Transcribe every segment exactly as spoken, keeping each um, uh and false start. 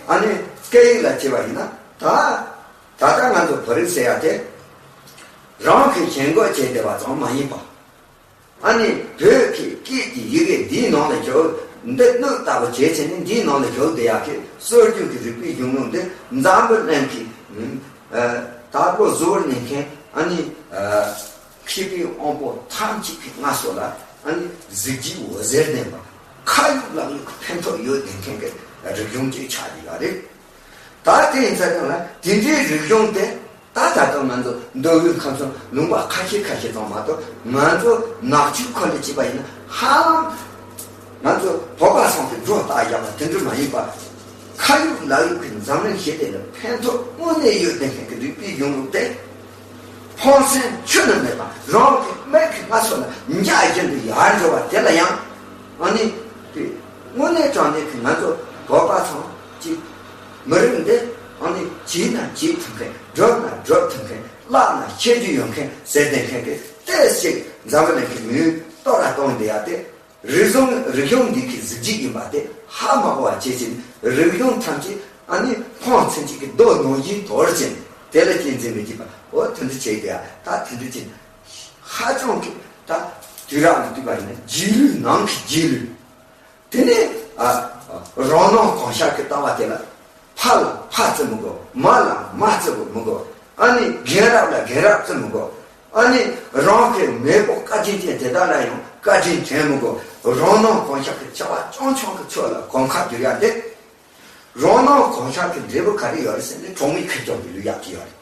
ཨ་ནི་སྐད་ཡིག་ལ་བྱས་པ་ཡིན་ན། ད་ད་ལྟ་ང་ཚོ་བོད་རིགས་ཟེར་ཡ་དེ་རང་གི་ཞེན་ཁོག་བྱས་བསྡད་པ་ཙམ་མ་ཡིན་པ། ཨ་ནི་བོད་ཀྱི་སྐད་ཀྱི་ཡི་གེ་འདིའི་ནང་ལ་བཞུགས། འདི་སྣོད་ལྟ་བུ་བྱས་བྱས་ནས་འདིའི་ནང་ལ་བཞུགས་བསྡད་ཡག་གི་སྲོལ་རྒྱུན་གྱི་རིག་པའི་གཞུང་ལུགས་འདི་འཛམ་བུ་གླིང་གི་ད་ལོ་གཟུ་བོར་གནས་མཁན། ཨ་ནི་མཁས་པའི་དབང་པོ་ཐམས་ཅད་ཀྱི་སྔ་སོ་ལ། ཨ་ནི་གཟི་བརྗིད་འོད་ཟེར་ལྡན་པ། ཁ་ཡོད་ལག་ཡོད་ཀྱི་ཕན་ཐོགས་ཡོད་ལྡན་མཁན་གྱི་རིག་གཞུང་ཅིག་ཆགས་ཀྱི་ཡོད་རེད། ད་དེ་ཡིན་ཙང་ལ་དེ་འདྲའི་རིག་གཞུང་དེ་ད་ད་ལྟ་ང་ཚོ་མདོ་དབུས་ཁམས་གསུམ་ལུང་པ་ཁ་ཤས་ཁ་ཤས་ཙམ་མ་གཏོགས། ང་ཚོ་ནག་ཆུའི་ཁུལ་ལ་བྱས་པ་ཡིན་ན་ཧ་ལམ་ང་ཚོ་བོད་པ་ཚང་གི་སྒྲོ་བཏགས་བཞག་པ་དེ་འདྲ་མ་ཡིན་པ། ཁ་ཡོད་ལག་ཡོད་ཀྱི་འཛམ་གླིང་ཞི་བདེ་ལ་ཕན་ཐོགས་དངོས་གནས་ཡོད་ལྡན་མཁན་གྱི་རིག་པའི་གཞུང་ལུགས་དེ། ཕོ་མཚན་ཁྱོན་ནས་མེད་པ། རང་གི་མིག་གི་སྔ་སོ་ལ་འཇའ་བཞིན་དུ་ཡལ་འགྲོ་བ་དེ་ལ་ཡང་། ཨ་ནི་དེ་དངོས་གནས་དྲང་གནས་ཀྱི་ང་ཚོ་བོད་པ་ཚང་གཅིག་མི་རིགས་འདི་ཨ་ནི་བྱས་ན་བྱེད་ཐུབ་མཁན། སྒྲུབ་ན་སྒྲུབ་ཐུབ་མཁན། བརླག་ན་ཤེས་རྒྱུ་ཡོད་མཁན་ཟེར་བསྡད་མཁན་གྱི་ཏོག་ཙམ་འཛམ་བུ་གླིང་གི་མིའུ་ཏོག་ལ་གཏོང་བསྡད་ཡ་དེ། རིག་གཞུང་རིག་གཞུང་འདི་གི་གཟི་བརྗིད་ཡིན་པ་དེ་ཧ་མ་གོ་བ་བྱས་ཕྱིན། རིག་གཞུང་ཐམས་ཅད་ཨ་ནི་ཕོ་མཚན་གཅིག་གི་རྡོ་ནང་བཞིན་དོར་ཕྱིན། དེ་ལ་གཅེས་འཛིན་མི་བྱེད་པ། འོ་དེ་འདྲ་བྱས་ཏེ། ད་དེ་འདྲ་བྱས་ཧ་ཅང་གི་ད་དུས་རབས་ལ་བལྟས་པ་ཡིན་ན་རྗེས་ལུས་ནང་གི་རྗེས་ལུས། དེ་ནས་ཨ་རང་སྣང་གང་ཤར་གྱི་ལྟ་བ་དེ་ལ། ཕ་ལ་ཕ་བརྩི་མི་དགོས། མ་ལ་མ་བརྩི་མི་དགོས། ཨ་ནི་རྒན་རབས་ལ་རྒན་རབས་བརྩི་མི་དགོས། ཨ་ནི་རང་གི་མེས་པོ་བཀའ་དྲིན་ཅན་དེ་དག་ལ་ཡང་བཀའ་དྲིན་དྲན་མི་དགོས། རང་སྣང་གང་ཤར་གྱི་བྱ་བ་རྐྱང་རྐྱང་གི་ཕྱོགས་ལ་གོམ་ཁ་བསྒྱུར་ཡ་དེ། རང་སྣང་གང་ཤར་གྱི་འབྲས་བུ་ག་རེ་ཡོད་རེད་ཟེར་ན། གྲོགས་མེད་ཁེར་རྐྱང་གི་ལུས་ཡག་གི་ཡོད་རེད།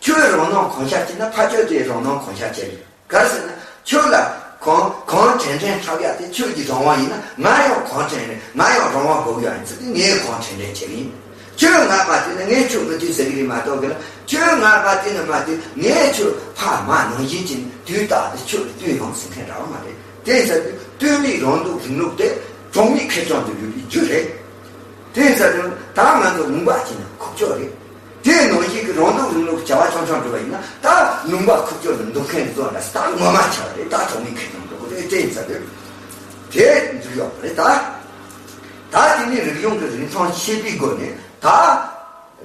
ཁྱོད་རང་སྣང་གང་ཤར་བྱས་ན་ཕ་ཁྱོད་དེ་རང་སྣང་གང་ཤར་བྱས་རེད། ག་རེ་ཟེར་ན། ཁྱོད་ལ་གང་གང་དྲན་དྲན་ཐོབ་ཡ་དེ་ཁྱོད་ཀྱི་རང་དབང་ཡིན་ན། ང་ཡང་གང་དྲན་རེད། ང་ཡང་རང་དབང་དགོས་ཡ་ཡིན་ཙང་ངས་གང་དྲན་དྲན་བྱས་ཡིན། ཁྱོད་ང་མ་བལྟས་ན་ངས་ཁྱོད་མི་བལྟས་ཟེར་གྱི་རེད་མ་གཏོགས་གི་ལ། ཁྱོད་ང་མ་བལྟས་ན་མ་བལྟས། ངས་ཁྱོད་ཕ་མ་ནང་བཞིན་གྱི་དུས་རྟག་ཏུ་ཁྱོད་ལ་བསྟུན་ཡོང་ཟེར་མཁན་རང་མ་རེད། དེ་ཡིན་ཙང་བསྟུན་པའི་རང་སྡུག་རིང་ལུགས་དེ་གྲོགས་མེད་ཁེར་རྐྱང་དུ་ཡོད་པའི་རྒྱུ་རེད། དེ་ཡིན་ཙང་ད་ང་ཚོ་ལུང་པ་ཅིག་ན་ཁུག་ཀྱོག་རེད། དེའི་ནང་བཞིན་གྱི་རང་སྡུག་རིང་ལུགས་བྱ་བ་ཆུང་ཆུང་སྒྲུབ་པ་ཡིན་ན། ད་ལུང་པ་ཁུག་ཀྱོག་ནས་འདུག་མཁན་ཚོ་ལ་ད་ངོ་མ་ཆགས་རེད། ད་གྲོགས་མེད་ཁེར་རྐྱང་འགྲོ་གི་རེད། དེ་ཡིན་ཙང་དེ་འདུག་ཡོད་པ་རེད། ད་ད་དེ་ནས་རིག་གཞུང་གི་རིན་ཐང་ཤེས་པའི་སྒོ་ནས། ད་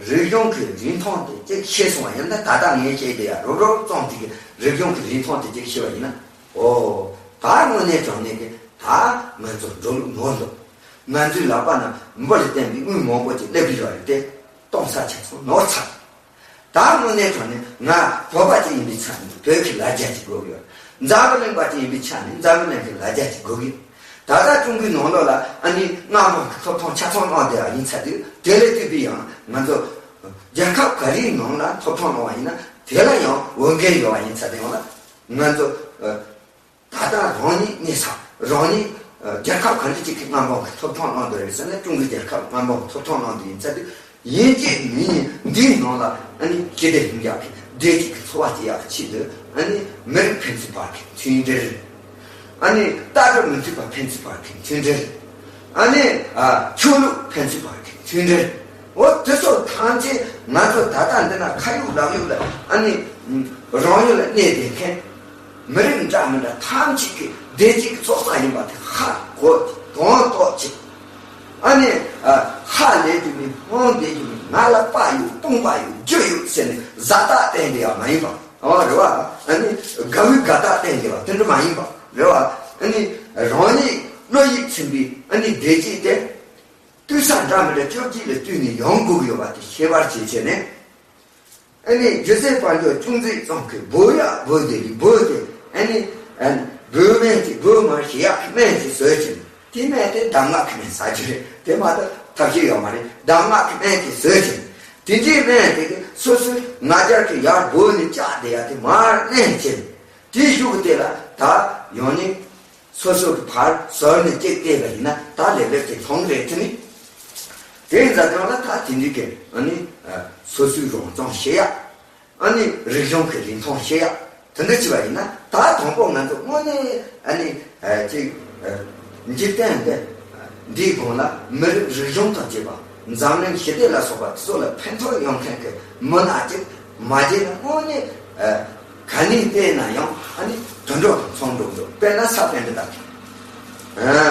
རིག་གཞུང་གི་རིན་ཐང་དེ་ཅིག་ཤེས་སོང་བ་ཡིན་ན། ད་ལྟ་ངས་བཤད་བསྡད་ཡ་རོབ་རོབ་ཙམ་དེ་གི་རིག་གཞུང་གི་རིན་ཐང་དེ་ཅིག་ཤེས་པ་ཡིན་ན། ཨོ། ད་དངོས་གནས་དྲང་གནས་ཀྱི་ད་ང་ཚོ་འགྲོ་ལུགས་ནོར་འདུག་ང་ཚོའི་ལག་པ་ན་འབུ་ལ་བརྟེན་པའི་དངུལ་མང་པོ་ཅིག་སླེབས་ཀྱི་ཡོད་རེད་དེ། གཏོང་ས་ཆ་ཚང་ནོར་ཚར། ད་དངོས་གནས་དྲང་གནས་ང་བོད་པ་ཅིག་ཡིན་པའི་ཆ་ནས་བོད་ཀྱི་ལ་རྒྱ་ཅིག་དགོས་ཀྱི་ཡོད། འཛམ་བུ་གླིང་པ་ཅིག་ཡིན་པའི་ཆ་ནས་འཛམ་བུ་གླིང་གི་ལ་རྒྱ་ཅིག་དགོས་ཀྱི་ཡོད། ད་ལྟ་ཀྲུང་གོའི་ནང་ལོགས་ལ་ཨ་ནི་མངའ་འབངས་ཀྱི་ཐོབ་ཐང་ཆ་ཚང་གནང་བསྡད་པ་ཡིན་ཚར་དུས། དེ་ལས་བལྟས་པའི་ཡང་ང་ཚོ་རྒྱལ་ཁབ་ག་རེའི་ནང་ལ་ཐོབ་ཐང་གནང་བ་ཡིན་ན། དེ་ལ་ཡང་འོས་འགན་ཡོད་པ་ཡིན་ཚར་དུས་ཡང་ལ། ང་ཚོ་ད་ལྟ་རང་ཉིད་གནས་ས། རང་ཉིད་རྒྱལ་ཁབ་ག་འདྲ་ཅིག་གི་མངའ་འབངས་ཀྱི་ཐོབ་ཐང་གནང་འདོད་རེད་ཟེར་ན། ཀྲུང་གོའི་རྒྱལ་ཁབ་མངའ་འབངས་ཀྱི་ཐོབ་ཐང་གནང་འདོད་ཡིན་ཚར་དུས། ཡིན་གཅིག་མིན་གཉིས་འདིའི་ནང་ལ་ཨ་ནི་ཞི་བདེ་ལྷིང་འཇགས་ཀྱི་བདེ་སྐྱིད་ཀྱི་འཚོ་བ་སྐྱེལ་ཡག་གི་ཆེད་དུ། ཨ་ནི་མི་རིགས་ཕན་ཚུན་བར་གྱི་མཐུན་སྒྲིལ། ཨ་ནི་ལྟ་གྲུབ་མི་མཐུན་པ་ཕན་ཚུན་བར་གྱི་མཐུན་སྒྲིལ། ཨ་ནི་ཨ་ཆོས་ལུགས་ཕན་ཚུན་བར་གྱི་མཐུན་སྒྲིལ། འོ་དེ་ཚོ་ཐམས་ཅད་ང་ཚོ་ད་ལྟ་འདི་ན་ཁ་ཡོད་ལག་ཡོད་ལ། ཨ་ནི་རང་ཡུལ་ལ་གནས་བསྡད་མཁན་མི་རིགས་འདྲ་མི་འདྲ་ཐམས་ཅད་ཀྱི་བདེ་སྐྱིད་ཀྱི་ཚོགས་བསགས་ཡིན་པ་དེ་ཧ་གོ། དོན་རྟོགས་བྱེད། ཨ་ནི་ཨ་ཧ་ལས་རྒྱུ་མེད། སྣང་བསྡད་རྒྱུ་མེད། ང་ལ་དཔའ་ཡོད། དཔུང་པ་ཡོད། རྒྱུ་ཡོད་ཟེར་ནས་བཟའ་ཟླ་བསྟེན་བསྡད་ཡ་མ་ཡིན་པ། ཨོ་རེད་བ། ཨ་ནི་དགའ་བའི་དགའ་རྟགས་བསྟན་དགོས་པ་དེ་འདྲ་མ་ཡིན་པ་རེད་བ། ཨ་ནི་རང་ཉིད་བློ་ཡིད་ཚིམ་པའི་ཨ་ནི་བདེ་སྐྱིད་དེ་བསྡུས་ས་འདྲ་མི་འདྲ་བཅོ་བརྒྱད་ལ་བསྡུས་ནས་ཡོང་དགོས་ཀྱི་ཡོད་པ་དེ་ཤེས་པར་བྱེད་བྱས་ནས། ཨ་ནི་སྒྱུ་རྩལ་དཔལ་འབྱོར་ཅུང་ཟད་ཙམ་གྱིས་འབོལ་ཡག་འབོལ་བསྡད་པའི་འབོལ་དེ། ཨ་ནི་ཨ་ནི་འབོལ་སྨན་གྱི་འབོལ་མར་ཞི་ཡག་གི་སྨན་གྱིས་ཟོས་ཅིང་། དེ་སྨན་དེ་གདམས་ངག་གི་སྨན་ཟ་རྒྱུ་རེད། དེ་མ་གཏོགས་ཐབས་ཤེས་ཡོད་མ་རེད། གདམས་ངག་གི་སྨན་གྱིས་ཟོས་ཅིང་། དེ་འདྲའི་སྨན་དེ་གིས་སོ་སོའི་ང་རྒྱལ་གྱི་ཡར་སྦོས་ནས་བཅག་བསྡད་ཡ་དེ་མར་མནན་ཅིང་། དེའི་གཞུག་གུ་དེ་ལ་ད་ཡང་ནི་སོ་སོ་གི་ཕར་ཟུར་ནས་གཅིག་བལྟས་པ་ཡིན་ན་ད་ལེབ་ལེབ་ཅིག་མཐོང་གི་རེད། དེ་ནི་དེ་ཡིན་ཙང་དེ་ལ་ད་དེ་འདྲའི་གི་ཨ་ནི་སོ་སོའི་རང་སྦྱོང་བྱེད་ཡ། ཨ་ནི་རིག་གཞུང་གི་རིན་ཐང་ཤེས་ཡ། དེ་འདྲ་བྱས་པ་ཡིན་ན། ད་དང་པོ་ང་ཚོ་དངོས་གནས་ཨ་ནི་ཨ་ཅིག་ཨ་འཇིག་རྟེན་འདི་འདིའི་སྒང་ལ་མི་རིགས་རིག་གཞུང་དང་བཅས་པ། འཛམ་གླིང་ཞི་བདེ་ལ་སོགས་པ་དེ་ཚོ་ལ་ཕན་ཐོགས་ཡོང་མཁན་གྱི་མི་སྣ་ཅིག་མ་བརྗེད་ན། དངོས་གནས་ཨ་ག་ནས་བལྟས་ན་ཡང་ཨ་ནི་དུད་འགྲོ་དང་མཚུངས་འགྲོ་འདུག་དཔེར་ན་ས་པཎྜི་ཏ་གིས། ཨ་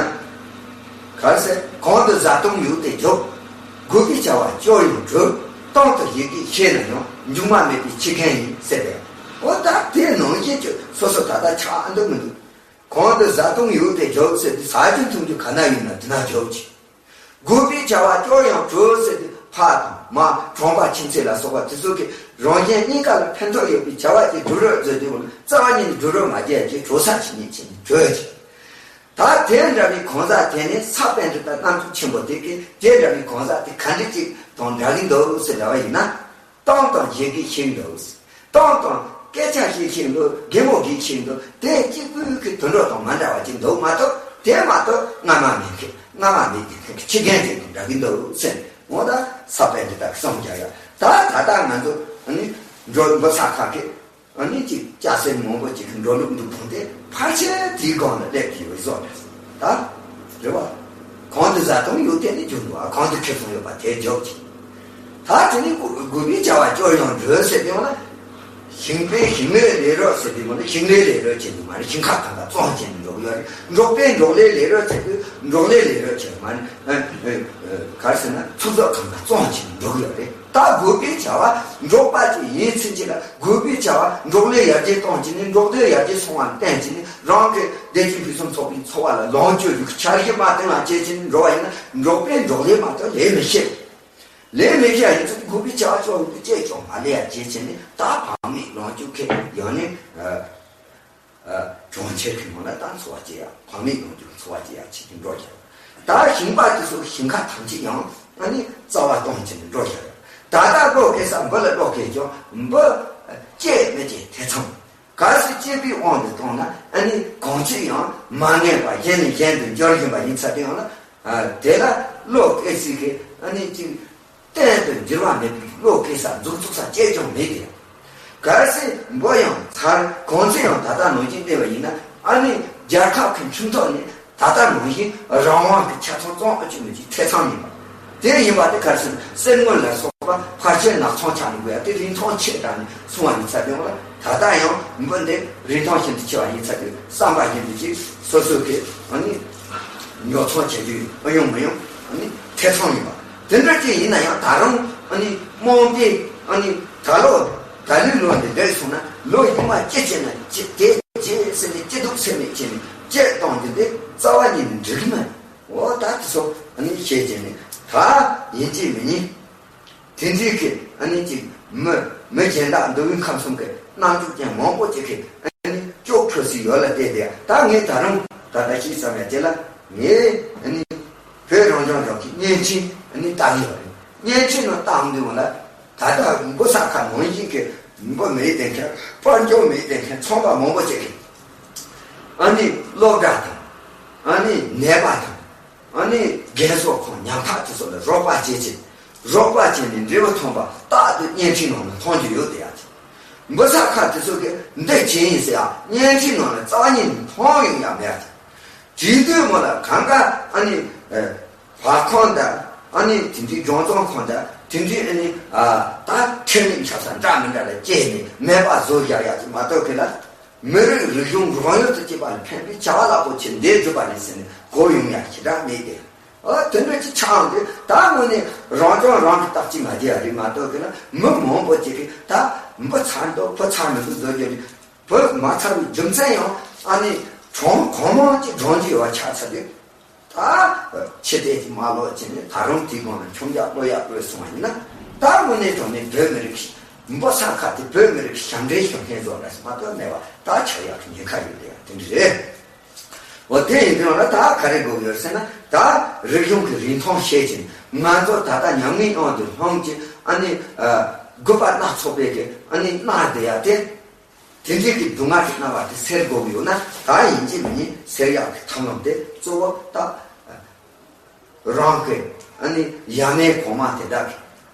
གལ་སྲིད་གང་དུ་བཟའ་བཏུང་ཡོད་དེ་རྒྱོབ། དགོས་པའི་བྱ་བ་སྐྱོར་ཡང་གྲོལ། གཏམ་དང་ཡི་གེས་ཤེས་ན་ཡང་། མཇུག་མ་མེད་པའི་ཁྱི་རྒན་ཡིན་ཟེར་བས། འོ་ད་དེ་ནང་བཞིན་གྱི་སོ་སོ་ད་ལྟ་ཆགས་འདུག་མི་འདུག་གང་དུ་བཟའ་བཏུང་ཡོད་དེ་འཇོག་ཟེར་དུས། ཟ་རྒྱུ་འཐུང་རྒྱུ་ག་ན་ཡོད་ན་དེ་ན་འཇོག་ཅིག་དགོས་པའི་བྱ་བ་སྐྱོར་ཡང་གྲོལ་ཟེར་དུས། ཕ་དང་མ། གྲོང་པ་ཁྱིམ་མཚེས་ལ་སོགས་པ་དེ་ཚོ་གི་རང་གཞན་གཉིས་ཀ་ལ་ཕན་ཐོགས་ཡོད་པའི་བྱ་བ་ཅིག་སྒྲུབ་རོགས་ཟེར་དུས། རྩ་བ་ཉིད་ནས་སྒྲུབ་རོགས་མ་བྱས་ཀྱི་གྲོལ་ས་ཞིག་ཉིད་ཆེ་ནས་གྲོལ་ཅིག་ད་དེ་འདྲ་བའི་གང་ཟག་དེ་ནི་ས་པཎྜི་ཏ་རྣམ་དཔྱོད་ཆེན་པོ་དེ་གིས། དེ་འདྲ་བའི་གང་ཟག་དེ་ག་འདྲ་ཅིག་དང་འདྲ་གི་འདུག་ཟེར་ལབ་པ་ཡིན་ན། གཏམ་དང་ཡི་གེས་ཤེས་འདུག་གཏམ་དང་སྐད་ཆ་བཤད་ཤེས་འདུག་རྒན་མོ་གིས་ཤེས་འདུག་དེ་གཅིག་པུས་ཀྱི་དུད་འགྲོ་དང་མ་འདྲ་བ་ཅིག་འདུག་མ་གཏོགས། དེ་མ་གཏོགས་སྔ་མ་མེད་མཁན། སྔ་མ་མེད་མཁན་གྱི་ཁྱི་རྒན་ཅིག་དང་འདྲ་གི་འདུག་ཟེར་ནས། འོ་ད་ས་པཎྜི་ཏ་གསུངས་བཞག་ཡ། ད་ད་ལྟ་ང་ཚོ་ནི་འགྲོ་འབུ་ས་ཁ་གི་ཨ་ནི་ཅིག་སྐྱ་སེར་མང་པོ་ཅིག་གི་འགྲོ་ལུགས་འདུག་ཕུང་སྟེ། ཕལ་ཆེར་དེའི་སྒང་ལ་སླེབས་ཀྱི་ཡོད་བཟོ་རེད། ད་རེད་བ། གང་དུ་བཟའ་བཏུང་ཡོད་དེ་ནི་རྒྱུ་འདུག་ཨ། གང་དུ་ཁེ་བཟང་ཡོད་པ་དེ་འཇོག་ཅིག་ད་དེ་ནི་དགོས་པའི་བྱ་བ་སྐྱོར་ཡང་གྲོལ་ཟེར་དུས་ན། ཞིང་པས་ཞིང་ལས་ལས་རོགས་ཟེར་དུས་ན། ཞིང་ལས་ལས་རོགས་བྱེད་ནི་མ་རེད། ཞིང་ཁ་གང་ག་བཙོང་བྱེད་ནི་འགྲོ་གི་ཡོད་རེད། འབྲོག་པས་འབྲོག་ལས་ལས་རོགས་བྱེད་དུས། འབྲོག་ལས་ལས་རོགས་བྱེད་མ་རེད། ཨ་ཨ་ཨ་ག་རེ་ཟེར་ན། ཚོགས་གཙོ་གང་ག་བཙོང་བྱེད་ནི་འགྲོ་གི་ཡོད་རེད། ད་དགོས་པའི་བྱ་བ་འབྲོག་པ་ཅིག་ཡིན་ཚུན་ཆད་ལ། དགོས་པའི་བྱ་བ་འབྲོག་ལས་ཡར་རྒྱས་གཏོང་བྱེད་ནི། འབྲོག་སྡེ་ཡར་རྒྱས་སོང་བ་ལ་བརྟེན་བྱེད་ནི། རང་གི་བདེ་སྐྱིད་ཕུན་སུམ་ཚོགས་པའི་འཚོ་བ་ལ་ལོངས་སྤྱོད་ཀྱི་འཆར་གཞི་མ་བཏིང་བ་བྱེད་བྱེད་ནི་འགྲོ་བ་ཡིན་ན། འབྲོག་པས་འབྲོག་ལས་མ་གཏོགས་ལས་མི་ཤེས། ལས་མི་ཤེས་ཡིན་ཚུལ་དགོས་པའི་བྱ་བ་ཅོག་ཏུ་བཅད་ཀྱང་མ་ལས་ཡ་བྱེད་བྱེད་ནི། ད་བག་མེད་ལོངས་སྤྱོད་མཁན་ཡང་ནི་ཨ་ཨ་གྲོང་ཁྱེར་གྱི་ནང་ལ་ད་འཚོ་བ་སྐྱེལ་ཡ། བག་མེད་ལོངས་སྤྱོད་འཚོ་བ་སྐྱེལ་ཡ་བྱེད་ཀྱི་འགྲོ་བཞག་ད་ཞིང་པ་དེ་ཚོ་ཞིང་ཁ་ཐམས་ཅད་ཡང་ཨ་ནི་རྩ་བ་གཏོང་བྱེད་ནི་འགྲོ་བཞག་ད་ལྟ་བློ་སྐྱེ་ས་འབུ་ལ་བློ་སྐྱེ་ཀྱང་འབུ་སྐྱེ་མི་སྐྱེ་ཐེ་ཚོམ། གལ་སྲིད་སྐྱེས་པའི་དབང་དུ་བཏང་ན། ཨ་ནི་གང་ཅི་ཡང་མ་ངེས་པ། གཞན་ནས་གཞན་དུ་འབྱོར་བཞིན་པ་ཡིན་ཚ་དེ་ཡང་ན། ཨ་དེ་ལ་བློ་སྐྱེ་སྲིད་ཀྱི་ཨ་ནི་ཅིག་གཏན་དུ་འགྱུར་བ་མེད་པའི་བློ་སྐྱེ་ས་འཛུགས་ཚུགས་ས་གཅིག་ཀྱང་མེད་དེ། གལ་སྲིད་འབུ་ཡང་ཚར། གང་ཚེ་ཡང་ད་ལྟ་ནང་བཞིན་བསྡད་པ་ཡིན་ན། ཨ་ནི་རྒྱལ་ཁབ་ཀྱི་ཁྲིམས་ཐོག་ནས། ད་ལྟ་ནང་བཞིན་རང་དབང་གི་ཆ་ཚང་བཙོང་ཨ་ཅུ་མི་གཅིག་ཐེ་ཚོམ་ཡིན་པ། དེ་ཡིན་པ་དེ་ག་རེ་ཟེར་ན། གསེར་དངུལ་ལ་སོགས་པ་ཕལ་ཆེར་ནག་ཚོང་ཆགས་ནས་དགོས་ཡ་དེ་རིན་ཐང་ཆེ་དྲགས་ནས་སོང་བ་ཡིན་ཚ་དེ་འོང་ལ། ད་ལྟ་ཡང་འབུ་འདི་རིན་ཐང་ཤིན་ཏུ་ཆེ་བ་ཡིན་ཚ་དེ་བསམ་པ་བཞིན་དུ་ཅིག་སོ་སོ་གི་ཨ་ནི་ཉོ་ཚོང་བྱེད་རྒྱུ་ཨ་ཡོང་མི་ཡོང་ཨ་ནི་ཐེ་ཚོམ་ཡིན་པ། དེ་འདྲ་ཅིག་ཡིན་ན་ཡང་ད་རུང་ཨ་ནི་རྨོངས་པས་ཨ་ནི་ད་ལོ། ད་ལོའི་ལོ་འདི་འདས་སོང་ན། ལོ་ཡུན་མ་ཅི་བྱས་ན་ཅི་དེ་བྱེད་ཟེར་ནས་ཅི་འདུག་ཟེར་མེད་བྱས་ནས་ཅི་གཏོང་རྒྱུ་འདི་རྩ་བ་ཉིད་ནས་འགྲིག་གི་མ་རེད། འོ་ད་དེ་ཚོ་ཨ་ནི་བཤད་བྱས་ནས། ད་ཡིན་གཅིག་མིན་གཉིས་དེ་འདྲའི་གི་ཨ་ནི་ཅིག་མི་མི་གཞན་དག་འདུལ་བའི་ཁམས་གསུམ་གི་རྣམ་འགྱུར་ཅན་མང་པོ་ཅིག་གི་ཨ་ནི་ཅོག་འཕྲོ་སྲིད་ཡོད་ལ་བལྟས་ཏེ། ད་ངས་ད་རུང་ད་ལྟ་ཤེས་ཙམ་ཡང་དེ་ལ་ངས་ཨ་ནི་བོད་རང་སྐྱོང་ལྗོངས་ཀྱི་བརྙན་འཕྲིན་ཨ་ནི་ལྟ་གི་ཡོད་རེད། བརྙན་འཕྲིན་ནང་བཏང་དུས་ལ། ད་ལྟ་འབུ་ས་ཁ་ནང་བཞིན་གྱི་འབུ་མེད་བསྡད་མཁན། དཔལ་འབྱོར་མེད་བསྡད་མཁན་ཚོང་པ་མང་པོ་ཅིག་གིས་ཨ་ནི་སློབ་གྲྭ་དང་། ཨ་ནི་ནད་པ་དང་། ཨ་ནི་རྒན་གསོ་ཁང་ཉམ་ཐག་དེ་ཚོ་ལ་རོགས་པ་བྱེད་ཅིང་། རོགས་པ་བྱས་ནས་འབྲས་བུ་ཐོན་པ་རྟག་ཏུ་བརྙན་འཕྲིན་ནང་ལ་མཐོང་རྒྱུ་ཡོད་དེ་ཡ། འབུ་ས་ཁ་དེ་ཚོ་གིས་འདི་བྱས་ཡིན་ཟེར་ཡ་བརྙན་འཕྲིན་ནང་ལ་རྩ་བ་ཉིད་ནས་མཐོང་ཡོང་ཡ་མེད་ཡ། དེ་དུས་མོ་ལ་གང་ག་ཨ་ནི་ཨ་བར་ཁང་དང་། ཨ་ནི་དེ་འདྲའི་སྦྱོང་བརྩོན་ཁང་དང་། དེ་འདྲའི་ཨ་ནི་ཨ་ད་ཁྲེལ་མེད་ཆབ་སྲིད་འདྲ་མི་འདྲ་ལ་སྐྱེས་ནས་མེད་པ་བཟོ་བཞག་ཡག་ཅིག་མ་གཏོགས་གི་ལ། མི་རིགས་རིག་གཞུང་རང་ཡུལ་དུ་སྐྱེས་པ་ལ་ཕན་པའི་བྱ་བ་རླབས་པོ་ཆེ་འདི་བསྒྲུབས་པ་རེད་ཟེར་ནས་གོ་ཡོང་ཡག་ཞེ་དྲག་མེད་དེ། ཨ་དེ་འདྲ་ཅིག་ཆགས་འོང་དུས། ད་དངོས་གནས་རང་སྐྱོང་རང་གི་བརྟག་དཔྱད་མ་བྱས་ཡ་རེད་མ་གཏོགས་གི་ལ། མི་མང་པོ་ཅིག་གིས་ད་འབུ་ཚར་འདུག་འབུ་ཚར་མི་འདུག་བཟོ་རྒྱུ་རེད། བོད་མ་ཚར་བའི་རྒྱུ་མཚན་ཡང་ཨ་ནི་གྲངས་གང་མང་ཅིག་བགྲང་རྒྱུ་ཡོད་པ་ཆགས་ཚར་དུས། ད་ཕྱི་བལྟས་ཀྱི་མ་ལོག་བྱས་ནས་ད་རུང་དེའི་སྒང་ལ་མཆོང་རྒྱག་གློད་ཡག་གློད་སོང་བ་ཡིན་ན། ད་དངོས་གནས་དྲང་གནས་བོད་མི་རིགས་ཀྱི་འབུ་ས་ཁ་དེ་བོད་མི་རིགས་ཀྱི་ཞབས་འདྲེན་ཞུ་མཁན་བཟོ་འདྲ་ཞིག་མ་གཏོགས་མེད་པ། ད་ཆགས་ཡག་གི་ཉེན་ཁ་ཡོད་དེ་ཡང་དེ་འདྲ་རེད། འོ་དེ་ཡིན་དུས་ལ་ད་ག་རེ་དགོས་ཡོད་ཟེར་ན། ད་རིག་གཞུང་གི་རིན་ཐང་ཤེས་ཀྱི། ང་ཚོ་ད་ལྟ་ཉམས་ལེན་ཡོང་དུས་སྣང་གི་ཨ་ནི་ཨ་དགོས་པ་སྣ་ཚོགས་པའི་གི་ཨ་ནི་གནའ་དེ་ཡ་དེ། དེ་འདྲའི་གི་སྡུག་བསྔལ་གྱི་རྣམ་པ་དེ་སེལ་དགོས་ཀྱི་ཡོད་ན། ད་ཡིན་གཅིག་མིན་གཉིས་སེལ་ཡག་གི་ཐབས་ལམ་དེ་གཙོ་བོ་ད་རང་གི་ཨ་ནི་ཡ་མའི་གོང་མ་དེ་དག་གི་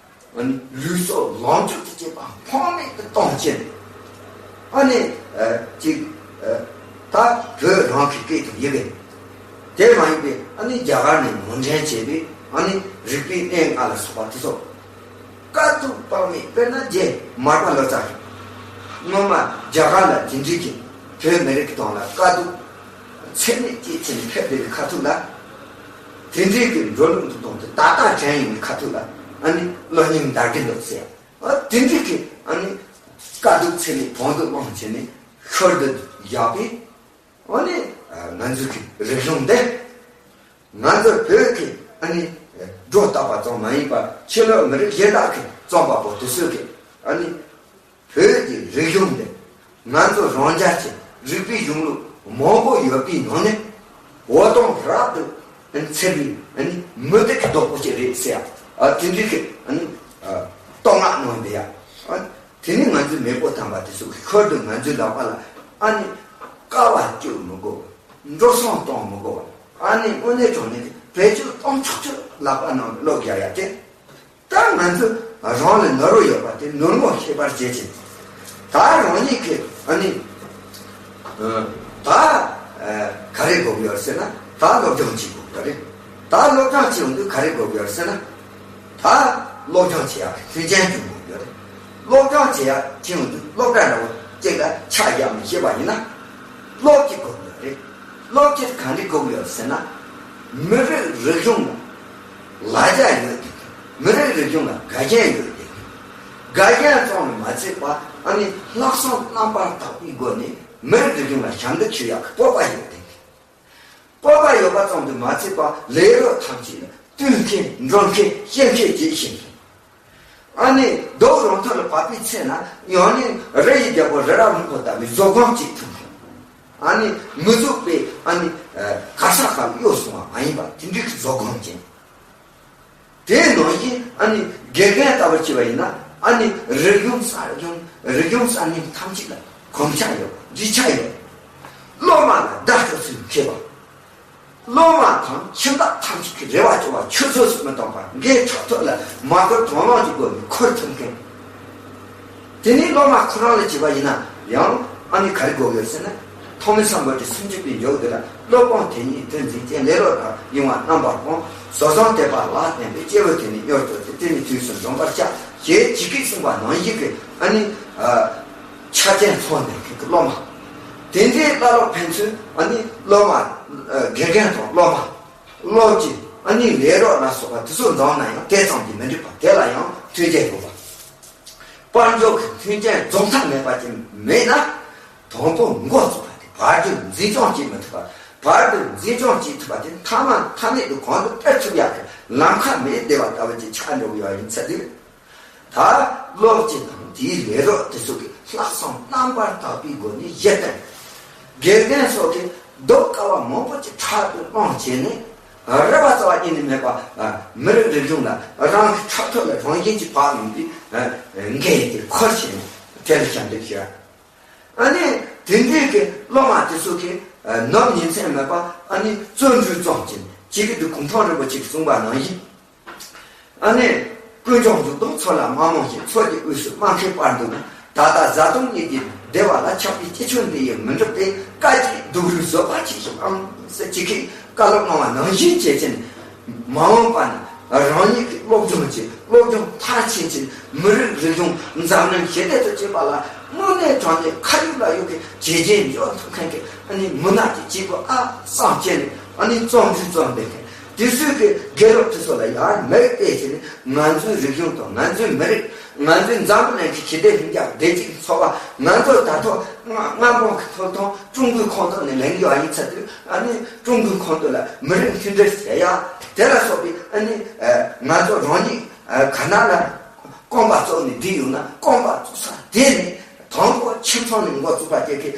ཨ་ནི་ལུས་སྲོག་ལོངས་སྤྱོད་དུ་བྱེད་པ་ཕངས་མེད་དུ་གཏོང་ཕྱིར། ཨ་ནི་ཨ་ཅིག་ཨ་ད་བོད་རང་གི་སྐད་དང་ཡི་གེ། དེ་མ་ཡིན་པའི་ཨ་ནི་རྒྱ་གར་ནས་ནང་འདྲེན་བྱས་པའི་ཨ་ནི་རིག་པའི་གནས་ལྔ་ལ་སོགས་པ་དེ་ཚོ། དཀའ་སྡུག་དཔག་མེད། དཔེར་ན་རྗེ་མར་པ་ལོ་ཙཱ་གིས་སྔོན་མ་རྒྱ་གར་ལ་དེ་འདྲའི་གི་བོད་མི་རིགས་ཀྱི་དོན་ལ་དཀའ་སྡུག་ཚད་མེད་ཅིག་ཕྱིན་ནས་ཕེབས་བསྡད་པའི་ཁ་ཐུག་ལ། དེ་འདྲའི་གི་འགྲོ་ལུགས་འདུག་སྟངས་དེ་ད་ལྟ་དྲན་ཡོང་བའི་ཁ་ཐུག་ལ་ཨ་ནི་བློ་སྙིང་འདར་གྱི་འདུག་ཟེར། ཨ་དེ་འདྲའི་གི་ཨ་ནི་དཀའ་སྡུག་ཚད་མེད་བོང་དུ་བླངས་བྱས་ནས་ཤོར་དུ་ཡག་པས། ཨ་ནི་ང་ཚོའི་གི་རིག་གཞུང་འདི་ང་ཚོ་བོད་ཀྱི་ཨ་ནི་སྒྲོ་བཏགས་པ་ཙམ་མ་ཡིན་པར་ཕྱི་ལོགས་མི་རིགས་གཞན་དག་གིས་བརྩམས་པ་པོ་དེ་ཚོས་གི་ཨ་ནི་བོད་ཀྱི་རིག་གཞུང་འདི་ང་ཚོ་རང་རྒྱལ་གྱི་རིག་པའི་གཞུང་ལུགས་མང་པོ་ཡོད་པའི་ནང་ནས་འོད་སྟོང་རབ་ཏུ་འཚེར་བའི་ཨ་ནི་མུ་ཏིག་གི་རྡོག་པོ་ཅིག་རེད་ཟེར་ཡ། ཨ་དེ་འདྲའི་གི་ཨ་ནི་ཨ་བསྟོད་བསྔགས་གནང་བསྡད་ཡ། ཨ་དེ་ནི་ང་ཚོའི་མེས་པོ་དམ་པ་དེ་ཚོ་གི་ཤུལ་དུ་ང་ཚོའི་ལག་པ་ལ་ཨ་ནི་དཀའ་བ་སྤྱོད་མི་དགོས། འགྲོ་སོང་གཏོང་མི་དགོས། ཨ་ནི་དངོས་གནས་དྲང་གནས་ཀྱི་བེད་སྤྱོད་གཏོང་ཆོག་ཆོག་ལག་པ་ནང་ལོག་རྒྱག་ཡ་དེ། ད་ང་ཚོ་རང་ལ་ནོར་བ་ཡོད་པ་དེ་ནོར་མོ་ཤེས་པར་བྱེད་ཅིང་། ད་རང་ཉིད་ཀྱི་ཨ་ནི་ཨ་ད་ཨ་ག་རེ་དགོས་ཀྱི་ཡོད་ཟེར་ན། ད་སློབ་སྦྱོང་བྱེད་དགོས་ཀྱི་རེད། ད་སློབ་སྦྱོང་བྱེད་ཡོང་དུས་ག་རེ་དགོས་ཀྱི་ཡོད་ཟེར་ན། ད་སློབ་སྦྱོང་བྱེད་ཡག་གི་མཐུན་རྐྱེན་བྱུང་དགོས་ཀྱི་རེད། སློབ་སྦྱོང་བྱེད་ཡག་བྱེད་ཡོང་དུས་སློབ་གྲྭ་འདྲ་བོ་གཅིག་ལ་ཆ་བཞག་མི་ཤེས་པ་ཡིན་ན་སློབ་ཀྱི་དགོས་ཀྱི་རེད། སློབ་ཀྱི་ག་འདྲ་དགོས་ཀྱི་ཡོད་ཟེར་ན། མི་རིགས་རིག་གཞུང་ལ་ལ་རྒྱ་ཡོད་དེ། མི་རིགས་རིག་གཞུང་ལ་དགའ་ཞེན་ཡོད་དེ། དགའ་ཞེན་ཙམ་ལ་མ་ཚད་པ་ཨ་ནི་ལྷག་བསམ་རྣམ་པར་དག་པའི་སྒོ་ནས་མི་རིགས་རིག་གཞུང་ལ་ཞབས་འདེགས་ཞུ་ཡག་གི་སྤོབས་པ་ཡོད་དེ། སྤོབས་པ་ཡོད་པ་ཙམ་དུ་མ་ཚད་པ་ལས་རོགས་ཐམས་ཅད་ལ་བསྟུན་མཁས་འགྲོ་མཁས་བཤད་མཁས་བྱེད་བཞིན། ཨ་ནི་རྡོ་རོང་ཐོག་ལ་བབས་པའི་ཚེ་ན་ཡང་ནི་རི་ཡི་རྒྱལ་པོ་རི་རབ་སྨུག་པོ་ལྟ་བུའི་བཟོད་སྒོམ་གཅིག་ཐུབ། ཨ་ནི་མི་བཟོད་པའི་ཨ་ནི་ག་ས་ག་ལ་གཡོ་སོང་བ་མ་ཡིན་པ་དེ་འདྲའི་གི་བཟོད་སྒོམ་ཅན། དེའི་ནང་བཞིན་ཨ་ནི་དགེ་རྒན་ལྟ་བུར་བྱས་པ་ཡིན་ན་ཨ་ནི་རིག་གཞུང་གསར་རིག་གཞུང་རིག་གཞུང་གསར་རྙིང་ཐམས་ཅད་ལ་གོམས་ཆ་ཡོད། འདྲིས་ཆ་ཡོད། སློབ་མ་ལ་བརྡ་སྤྲོད་ཚུལ་མཁས་པ། སློབ་མ་དང་ཁྱིམ་བདག་ཐམས་ཅད་ཀྱི་རེ་བ་བཅོལ་བ་ཆུད་ཟོས་སུ་མི་གཏོང་བར་འགན་ཕྲག་ཐོག་ལ་མ་བསྐུར་དང་བླངས་ཀྱི་སྒོ་ནས་འཁུར་ཐུབ་མཁན། དེ་ནས་སློབ་མ་ཁོ་རང་ལ་བྱས་པ་ཡིན་ན་ཡང་ཨ་ནི་ག་རེ་དགོས་ཡོད་ཟེར་ན། ཐོག་མའི་སམ་བྷོ་ཊ་སུམ་ཅུ་པའི་མཇུག་དེ་ལ་སློབ་དཔོན་དེ་ཉིད་དོན་འཛིན་ཅིང་ལེ་ལོ་དང་ཡིད་དབང་རྣམ་པར་སྤངས། བཟོད་བཟང་དད་པ་ལ་བརྟེན་པའི་སྐྱེས་བུ་དེ་ནི་མྱུར་དུ་དེ་ནི་དུས་སུ་འཛོམས་པར་བྱ། ཞེས་ཇི་སྐད་གསུངས་པ་ནང་བཞིན་གྱི་ཨ་ནི་ཨ། ཆ་རྐྱེན་ཚང་ལྡན་མཁན་གྱི་སློབ་མ། དེ་འདྲའི་བླ་སློབ་ཕན་ཚུན་ཨ་ནི་སློབ་མ་ཨ་དགེ་རྒན་དང་སློབ་མ། སློབ་ཀྱི་ཨ་ནི་ལས་རོགས་ལ་སོགས་པ་དེ་ཚོ་འཛོམས་ན་ཡང་དེ་ཙམ་གྱིས་མི་འགྲིག་པ་དེ་ལ་ཡང་མཐུན་རྐྱེན་དགོས་པ། དཔལ་འབྱོར་གྱི་མཐུན་རྐྱེན་འཛོམས་ཐབས་མེད་པ་ཅིག་མེད་ན། དང་པོ་འགོ་བཙུགས་པ་དེ་བར་དུ་འཛིན་སྐྱོང་བྱེད་མི་ཐུབ་པ། བར་དུ་འཛིན་སྐྱོང་བྱེད་ཐུབ་པ་དེ་མཐའ་མ་མཐའ་མེད་དུ་གོང་དུ་སྤེལ་ཐུབ་ཡག་གི་ལམ་ཁ་མེད་བསྡད་པ་ལྟ་བུ་ཅིག་ཆགས་འགྲོ་གི་ཡོད་ཡིན་ཚེ་དུས། ད་སློབ་སྤྱི་དང་དེའི་ལས་རོགས་དེ་ཚོ་གིས་ལྷག་བསམ་རྣམ་པར་དག་པའི་སྒོ་ནས་གཞི་རྟེན། དགེ་རྒན་སོགས་ཀྱིས་སྡུག་དཀའ་བ་མང་པོ་ཅིག་ཕྲག་ཏུ་བླངས་བྱས་ནས་རེ་བ་རྩ་བ་ཉིད་ནས་མེད་པ། མི་རིགས་རིག་གཞུང་ལ་རང་གི་ཕྲག་ཐོག་ལ་རང་བཞིན་གྱིས་བབས་ཡོང་དུས་འགན་དེ་འཁུར་བྱས་ནས་དེ་ལ་ཞབས་འདེགས་ཞུ། ཨ་ནི་དེ་འདྲའི་གི་སློབ་མ་དེ་ཚོ་གིས་ནམ་ཉིན་མཚན་མེད་པ་ཨ་ནི་བརྩོན་འགྲུས་བརྩམས་ཀྱིན་ཅིག་གི་དུས་གུང་ཐང་རིན་པོ་ཆེས་གསུངས་པ་ནང་བཞིན། ཨ་ནི་ཀུན་ཀྱང་འཇུག་ལྡོག་ཚོགས་ལ་མ་རྨོངས་ཤིང་། ཚོགས་ཀྱི་དབུས་སུ་སྨྲ་མཁས་དཔལ་འདུས་ན། ད་ལྟ་བཟའ་བཏུང་གཉིས་ཀྱི་བདེ་བ་ལ་ཆགས་པའི་སྐྱེ་མཆེད་འདི་ཡིས་མི་འགྲུབ་པས། བཀའ་བརྒྱད་སྡུག་རུས་བཟོད་པ་ཆེ་ཞིང་ཨང་ཟེར་ཅིག་གིས་བཀའ་སློབ་གནང་བ་ནང་བཞིན་བྱེད་ཅིང་། མ་འོངས་པ་ན་རང་ཉིད་ཀྱི་སློབ་སྦྱོང་བྱེད། སློབ་སྦྱོང་མཐར་ཕྱིན་ཅིང་མི་རིགས་རིག་གཞུང་འཛམ་གླིང་ཞི་བདེ་དུ་བྱེད་པ་ལ་དངོས་གནས་དྲང་གནས་ཁ་ཡོད་ལག་ཡོད་ཀྱི་བྱས་རྗེས་འཇོག་ཐུབ་མཁན་གྱི་ཨ་ནི་མི་སྣ་གཅིག་བྱེད་དགོས་ཨ་བསམ་བྱས་ནས་ཨ་ནི་བརྩོན་འགྲུས་བརྩོན་པའི་མཁན། དེ་ཚོས་ཀྱི་དགེ་སློབ་དེ་ཚོ་ལ་ཡང་མིག་བལྟས་བྱས་ནས་ང་ཚོའི་རིག་གཞུང་དང་ང་ཚོའི་མི་རིགས། ང་ཚོའི་འཛམ་བུ་གླིང་གི་ཞི་བདེ་ལྷིང་འཇགས་བདེ་སྐྱིད་ཚོར་བ། ང་ཚོ་ད་ཐོག་མངའ་མངའ་འབངས་ཀྱི་ཐོབ་ཐང་ཀྲུང་གོའི་ཁོངས་གཏོགས་ནས་ལེན་གྱི་ཡོད་ཡིན་ཚེ་དུས་ཨ་ནི་ཀྲུང་གོའི་ཁོངས་གཏོགས་ལ་མི་རིགས་མཐུན་སྒྲིལ་བྱེད་ཡ། དེ་ལ་སོགས་པའི་ཨ་ནི་ང་ཚོ་རང་ཉིད་ག་ན་ལ་རྐང་པ་བཙུགས་ནས་བསྡད་ཡོད་ན་རྐང་པ་བཙུགས་ས་དེ་ནས་དང་པོ་ཁྱིམ་ཚང་ནས་འགོ་བཙུགས་པ་དེ་གི་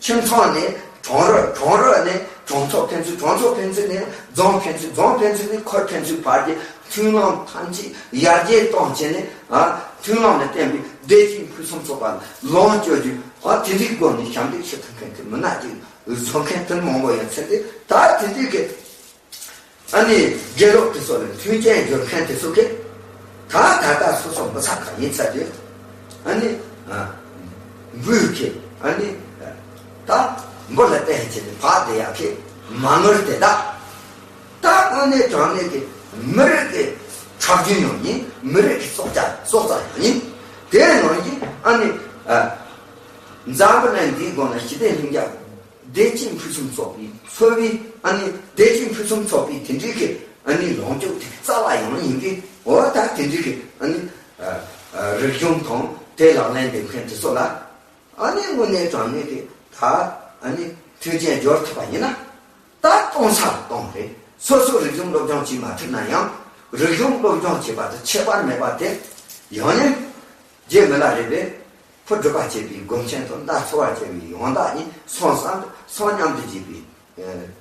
ཁྱིམ་ཚང་ནས་གྲོང་རོགས། གྲོང་རོགས་ནས་གྲོང་ཚོ་ཕན་ཚུན། གྲོང་ཚོ་ཕན་ཚུན་ནས་རྫོང་ཕན་ཚུན། རྫོང་ཕན་ཚུན་ནས་ཁུལ་ཕན་ཚུན་བར་གྱི་མཐུན་ལམ་ཐམས་ཅད་ཡར་རྒྱས་གཏོང་བྱས་ནས་ཨ་མཐུན་ལམ་ལ་བརྟེན་པའི་བདེ་སྐྱིད་ཕུན་སུམ་ཚོགས་པ་ལོངས་སྤྱོད་རྒྱུ། ཨ་དེ་འདྲའི་སྒོ་ནས་ཞབས་འདེགས་ཞུ་ཐུབ་མཁན་གྱི་མི་སྣ་ཅིག་བཟོ་མཁན་དེ་མང་པོ་ཡོད་ཚེ་དེ་ད་དེ་འདྲའི་གི་ཨ་ནི་དགེ་སློབ་དེ་ཚོ་ལ་མཐུན་རྐྱེན་སྦྱོར་མཁན་དེ་ཚོ་གིས་ད་ད་ལྟ་སོ་སོ་མི་ཚ་ག་ཡིན་ཚ་དུས་ཨ་ནི་ཨ་འབུལ་གྱི་ཨ་ནི་ད་འབུལ་ལ་བརྟེན་བྱས་ནས་བག་བསྡད་ཡག་གི་མ་དངུལ་དེ་དག་ད་དངོས་གནས་དྲང་གནས་ཀྱི་མི་རིགས་ཀྱི་ཁྲག་རྒྱུན་ཡང་ཡིན། མི་རིགས་ཀྱི་སྲོག་ཆགས་སྲོག་རྩ་ཡང་ཡིན། དེ་ནང་བཞིན་ཨ་ནི་ཨ་འཛམ་བུ་གླིང་འདིའི་སྒང་ལ་ཞི་བདེ་ལྷིང་འཇགས། བདེ་སྐྱིད་ཕུན་སུམ་ཚོགས་པའི་འཚོ་བའི་ཨ་ནི་བདེ་སྐྱིད་ཕུན་སུམ་ཚོགས་པའི་དེ་འདྲའི་གི་ཨ་ནི་ལངས་ཕྱོགས་དེ་རྩ་བ་ཡང་ཡིན་གི། འོ་ད་དེ་འདྲའི་གི་ཨ་ནི་ཨ་ཨ་རིག་གཞུང་དང་དེ་ལག་ལེན་འདེབས་མཁན་དེ་ཚོ་ལ་ཨ་ནི་དངོས་གནས་དྲང་གནས་ཀྱི་ད་ཨ་ནི་མཐུན་རྐྱེན་སྦྱོར་ཐུབ་པ་ཡིན་ན། ད་གཏོང་ས་གཏོང་རེད། སོ་སོ་རིག་གཞུང་སློབ་སྦྱོང་བྱེད་མ་ཐུབ་ན་ཡང་རིག་གཞུང་སློབ་སྦྱོང་བྱེད་པ་དང་ཁྱད་པར་མེད་པ་དེ་ཡང་ནས་རྗེ་མི་ལ་རས་པས་ཕོ་སྒྲུབ་པ་བྱས་པའི་སྒོམ་ཆེན་དང་མདའ་འཚོ་བར་བྱ་བའི་ཡང་དག་ཉིད་སོང་ཙང་སོང་སྙམ་དུ་བགྱིས་པའི་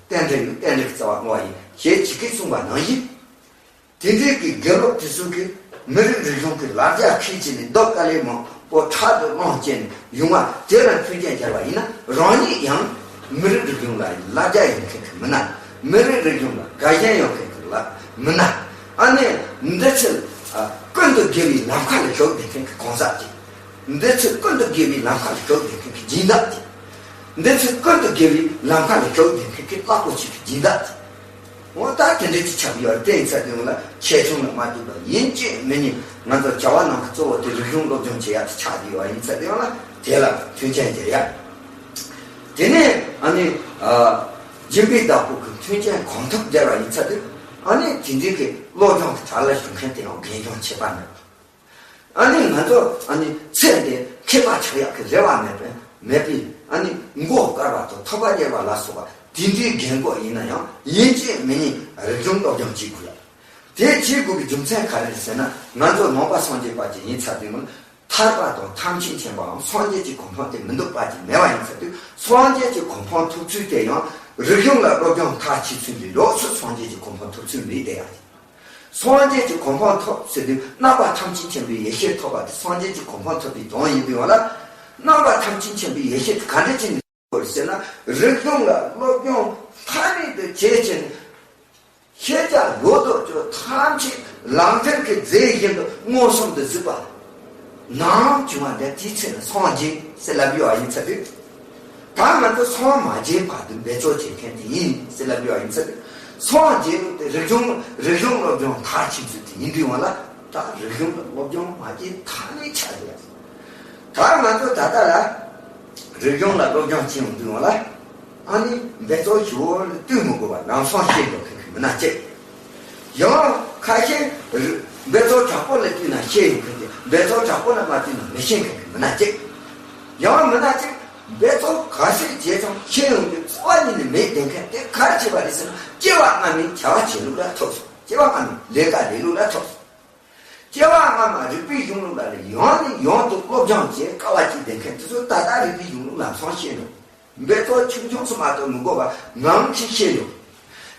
རྟེན་འབྲེལ་ཡང་རྟེན་འབྲེལ་གྱི་རྩ་བ་བསྔོ་བ་ཡིན་ཞེས་ཇི་སྐད་གསུངས་པ་ནང་བཞིན། དེ་འདྲའི་གི་དགེ་སློབ་དེ་ཚོ་གིས་མི་རིགས་རིག་གཞུང་གི་ལ་རྒྱ་ཁྱེར་བྱས་ནས་རྡོ་དཀའ་ལས་མང་པོ་ཕྲག་ཏུ་བླངས་བྱས་ནས་ཡོང་བ་དེ་ལ་མཐུན་རྐྱེན་སྦྱར་བ་ཡིན་ན། རང་ཉིད་ཡང་མི་རིགས་རིག་གཞུང་ལ་ལ་རྒྱ་ཡོད་མཁན་གྱི་མི་སྣ། མི་རིགས་རིག་གཞུང་ལ་དགའ་ཞེན་ཡོད་མཁན་གྱི་ལ་མི་སྣ། ཨ་ནི་འདི་ཚོ་ཨ་ཀུན་ཏུ་དགེ་བའི་ལམ་ཁ་ལ་ཞུགས་བསྡད་མཁན་གྱི་གང་ཟག་ཅིག་འདི་ཚོ་ཀུན་ཏུ་དགེ་བའི་ལམ་ཁ་ལ་ཞུགས་བསྡད་མཁན་གྱི་སྦྱིན་བདག་ཅིག་འདི་ཚོ་ཀུན་ཏུ་དགེ་བའི་ལམ་ཁ་ལ་ཞུགས་བསྡད་མཁན་གྱི་བདག་པོ་ཆེ་གི་སྦྱིན་བདག་ཅིག་འོ་ད་དེ་འདྲ་ཅིག་ཆགས་ཡོད་རེད། དེ་ཡིན་ཚེ་དེ་ལ་ཆེ་ཆུང་ལ་མ་ལྟོས་པར་ཡིན་གཅིག་མིན་གཉིས་ང་ཚོ་བྱ་བ་ནང་གི་གཙོ་བོ་དེ་རིག་གཞུང་སློབ་སྦྱོང་བྱེད་ཡག་དེ་ཆགས་ཀྱི་ཡོད་ཡིན་ཚེ་དེ་ལ་དེ་ལ་མཐུན་རྐྱེན་སྦྱར་ཡག་དེ་ནས་ཨ་ནི་ཨ་སྦྱིན་པའི་བདག་པོ་གི་མཐུན་རྐྱེན་གང་ཐུབ་སྦྱར་བ་ཡིན་ཚེ་དེ་ཨ་ནི་དེ་འདྲའི་གི་སློབ་སྦྱོང་གི་གྲལ་ལ་ཞུགས་མཁན་དེ་ཡང་རྒན་གཞོན་ཁྱད་པར་མེད་པ། ཨ་ནི་ང་ཚོ་ཨ་ནི་ཚེ་འདི་མཁས་པ་ཆགས་ཡག་གི་རེ་བ་མེད་པས་མེད་པས། ཨ་ནི་མགོ་དཀར་བ་དང་ཐོད་པ་གཡེར་བ་ལ་སོགས་པ་དེ་འདྲའི་རྒན་གོག་ཡིན་ན་ཡང་ཡིན་གཅིག་མིན་གཉིས་རིག་གཞུང་སློབ་སྦྱོང་བྱེད་དགོས་ལ། དེ་བྱེད་དགོས་ཀྱི་རྒྱུ་མཚན་ག་རེ་རེད་ཟེར་ན། ང་ཚོ་ནང་པ་སངས་རྒྱས་པ་ཅིག་ཡིན་ཚར་དུས་མིན། ཐར་པ་དང་ཐམས་ཅད་མཁྱེན་པའམ་སངས་རྒྱས་ཀྱི་གོ་འཕང་དེ་མི་འདོད་པ་ཅིག་མེད་པ་ཡིན་ཚར་དུས། སངས་རྒྱས་ཀྱི་གོ་འཕང་ཐོབ་ཚུལ་དེ་ཡང་རིག་གཞུང་ལ་སློབ་སྦྱོང་མཐར་ཕྱིན་ཚུལ་འདི་ལོགས་སུ་སངས་རྒྱས་ཀྱི་གོ་འཕང་ཐོབ་ཚུལ་མེད་དེ་ཡང་། སངས་རྒྱས་ཀྱི་གོ་འཕང་ཐོབ་ཟེར་དུས་རྣམ་པ་ཐམས་ཅད་མཁྱེན་པའི་ཡེ་ཤེས་ཐོབ་པ་དེ་སངས་རྒྱས་ཀྱི་གོ་འཕང་ཐོབ་པའི་དོན་ཡིན་དུས་ཡང་ལ། རྣམ་པ་ཐམས་ཅད་མཁྱེན་པའི་ཡེ་ཤེས་དེ་ག་འདྲ་ཅིག་ནས་ཐོབ་དགོས་ཟེར་ན། རིག་གཞུང་ལ་སློབ་སྦྱོང་མཐའ་མེད་དུ་བྱེད་ཕྱིན། ཤེས་བྱ་ལོ་ཏོག་ཚོ་ཐམས་ཅད་ལག་མཐིལ་གྱི་རྫས་བཞིན་དུ་མངོན་སུམ་དུ་གཟིགས་པ། ནམ་བྱུང་བ་འདི་དེའི་ཚེ་ན་སངས་རྒྱས་ཟེར་ལབ་ཡོད་པ་ཡིན་ཚར་དུས། ད་ང་ཚོ་སངས་མ་རྒྱས་བར་དུ་འབད་རྩོལ་བྱེད་མཁན་དེ་ཡིན་ཟེར་ལབ་ཡོད་པ་ཡིན་ཚར་དུས། སངས་རྒྱས་ནས་དེ་རིག་གཞུང་རིག་གཞུང་སློབ་སྦྱོང་མཐར་ཕྱིན་ཚུལ་དེ་ཡིན་དུས་ཡང་ལ། ད་རིག་གཞུང་ལ་སློབ་སྦྱོང་མ་བྱས་ཐ་མའི་ཆ་རེད། ད་ང་ཚོ་ད་ལྟ་ལ་རིག་གཞུང་ལ་སློབ་སྦྱོང་བྱེད་ཡོང་དུས་ཡང་ལ། ཨ་ནི་འབད་རྩོལ་ཞུ་བ་ལ་ལྟོས་མི་དགོས་པར་ལམ་སང་ཤེས་འགྲོ་མཁན་གྱི་མི་སྣ་གཅིག་ཡང་ཁ་ཤས་རི་འབད་རྩོལ་དྲག་པོ་ལ་བརྟེན་ན་ཤེས་ཡོང་མཁན་དེ་འབད་རྩོལ་དྲག་པོ་ལ་མ་བརྟེན་ན་མི་ཤེས་མཁན་གྱི་མི་སྣ་གཅིག་ཡང་མི་སྣ་གཅིག་འབད་རྩོལ་ག་ཚོད་བྱས་ཀྱང་ཤེས་ཡོང་རྒྱུ་རྩ་བ་ཉིད་ནས་མེད་བསྡད་མཁན་དེ་ག་རེ་བྱས་པ་རེད་ཟེར་ན། སྐྱེ་བ་སྔ་མའི་བྱ་བ་བྱེད་ལུགས་ལ་ཐུག་སོང་། སྐྱེ་བ་སྔ་མའི་ལས་ཀ་ལས་ལུགས་ལ་ཐུག་སོང་། སྐྱེ་བ་སྔ་མ་རིག་པའི་གཞུང་ལུགས་ལ་ཡང་ནས་ཡང་དུ་སློབ་སྦྱོང་བྱེད་དཀའ་བ་སྤྱད་བསྡད་མཁན་དེ་ཚོ་ད་ལྟ་རིག་པའི་གཞུང་ལུགས་ལམ་སང་ཤེས་འགྲོ། འབད་རྩོལ་ཆུང་ཆུང་སུ་མ་གཏོགས་མི་དགོས་པ་ངང་གིས་ཤེས་ཡོང་།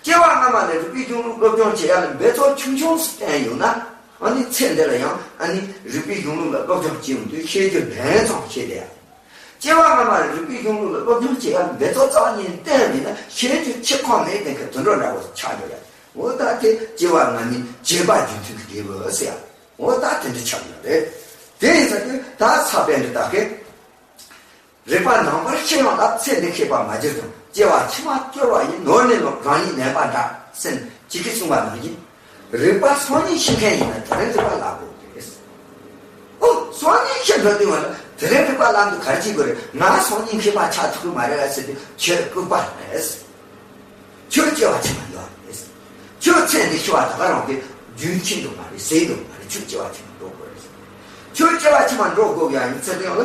སྐྱེ་བ་སྔ་མ་ནས་རིག་པའི་གཞུང་ལུགས་སློབ་སྦྱོང་བྱེད་ཡ་ལ་འབད་རྩོལ་ཆུང་ཆུང་སུ་བསྟན་ཡོང་ན། ཨ་ནི་ཚེ་འདི་ལ་ཡང་ཨ་ནི་རིག་པའི་གཞུང་ལུགས་ལ་སློབ་སྦྱོང་བྱེད་ཡོང་དུས་ཤེས་རྒྱུ་ལན་ཙམ་ཤེས་བསྡད་ཡ། སྐྱེ་བ་སྔ་མ་རིག་པའི་གཞུང་ལུགས་ལ་སློབ་སྦྱོང་བྱེད་ཡ་ལ་འབད་རྩོལ་རྩ་བ་ཉིད་ནས་བསྟན་མེད་ན་ཤེས་རྒྱུ་ཕྱི་ཁོག་མེད་བསྡད་མཁན་དུད་འགྲོ་འདྲ་བོ་ཆགས་འགྲོ་ཡ། འོ་ད་དེ་སྐྱེ་བ་སྔ་མའི་བྱས་པ་རྒྱུ་མཐུན་གྱི་འབྲས་བུ་ཟེར་ཡ། འོ་ད་དེ་འདྲ་ཆགས་ཡོད་རེད། དེ་ཡིན་ཙང་དུས་ད་ས་པཎ་གྱི་བདག་གིས། རིག་པ་ནང་པར་ཤེས་ཡོང་ལ་ཚེ་འདི་ཤེས་པ་མ་བྱེད་དོ། སྐྱེ་བ་ཕྱི་མ་སྐྱོ་བ་ཡིན། ནོར་ནི་ལོ་རང་ཉིད་ལེན་པ་འདྲ་ཟེར་ཅི་སྐད་གསུངས་པ་ནང་བཞིན། རིག་པ་སང་ཉིན་ཤེས་མཁན་ཡིན་ན་དེ་རིང་རིག་པ་བརླག་དགོས་རེད། ཨོ་སང་ཉིན་ཤེས་འགྲོ་དུས་ང་ལ་དེ་རིང་རིག་པ་བརླག་འདུག་ག་རེ་བྱེད་དགོས་རེད། ང་སང་ཉིན་མཁས་པ་ཆགས་ཐུབ་ཀྱི་མ་རེད་ལ་ཟེར་དུས་ཁྱོད་ལྐུགས་པ་རེད། ཁྱོད་སྐྱེ་བ་ཕྱི་མ་ཡོད་རེད། ཁྱོད་ཚེ་འདི་ཤི་བ་ད་ག་རང་གི་རྒྱུན་ཆད་འགྲོ་མ་རེད། ཟད་འགྲོ་མ་རེད། ཁྱོད་སྐྱེ་བ་ཕྱི་མ་འགྲོ་དགོས་རེད། ཁྱོད་སྐྱེ་བ་ཕྱི་མ་འགྲོ་དགོས་ཡ་ཡིན་ཚེ་དེ་ཡང་ལ་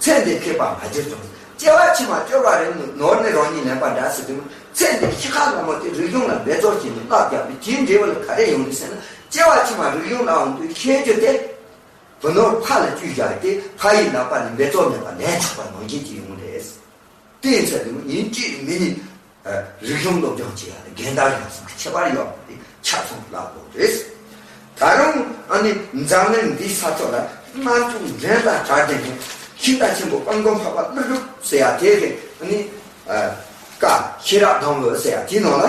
ཚེ་འདི་མཁས་པ་མ་གྱུར་ཀྱང་། སྐྱེ་བ་ཕྱི་མ་སྐྱོ་བ་རེད། ནོར་ནི་རང་ཉིད་ལེན་པ་འདྲ་ཟེར་དུས། ཚེ་འདི་ཤི་ཁ་ལ་མོ་དེ་རིག་གཞུང་ལ་འབད་རྩོལ་བྱས་ནས་བརླག་རྒྱབ་པའི་དེའི་འབྲས་བུ་ལ་ག་རེ་ཡོང་གི་ཟེར་ན། སྐྱེ་བ་ཕྱི་མ་རིག་གཞུང་ལ་འོང་དུས་ཤེས་རྒྱུ་དེ། བུ་ནོར་ཕ་ལ་བཅོལ་བཞག་སྟེ་ཕ་ཡི་ལག་པ་ནས་འབད་རྩོལ་མེད་པ་ལན་ཆགས་པ་ནང་བཞིན་གྱི་ཡོང་རེད། དེ་ཡིན་ཚེ་དེ་ཡིན་གཅིག་མིན་གཉིས། རིག་གཞུང་སློབ་སྦྱོང་བྱེད་ཡ་ལ་རྒན་དར་ཡང་སོང་གི་ཁྱད་པར་ཡོད་པ་དེ་ཆ་ཚང་ལ་དགོས་རེད། ད་རུང་ཨ་ནི་འཛམ་གླིང་འདིའི་ས་ཐོག་ལ་རྣམ་ཅོག་འགྲན་ཟླ་གྲགས་ལྡན་གྱི་ཤིང་རྟ་ཆེན་པོ་དཔལ་མགོན་འཕགས་པ་ཀླུ་སྒྲུབ་ཟེར་ཡ་དེ་གི་ཨ་ནི་བཀའ་ཤེས་རབ་སྡོང་བུ་ཟེར་ཡ་དེའི་ནང་ལ།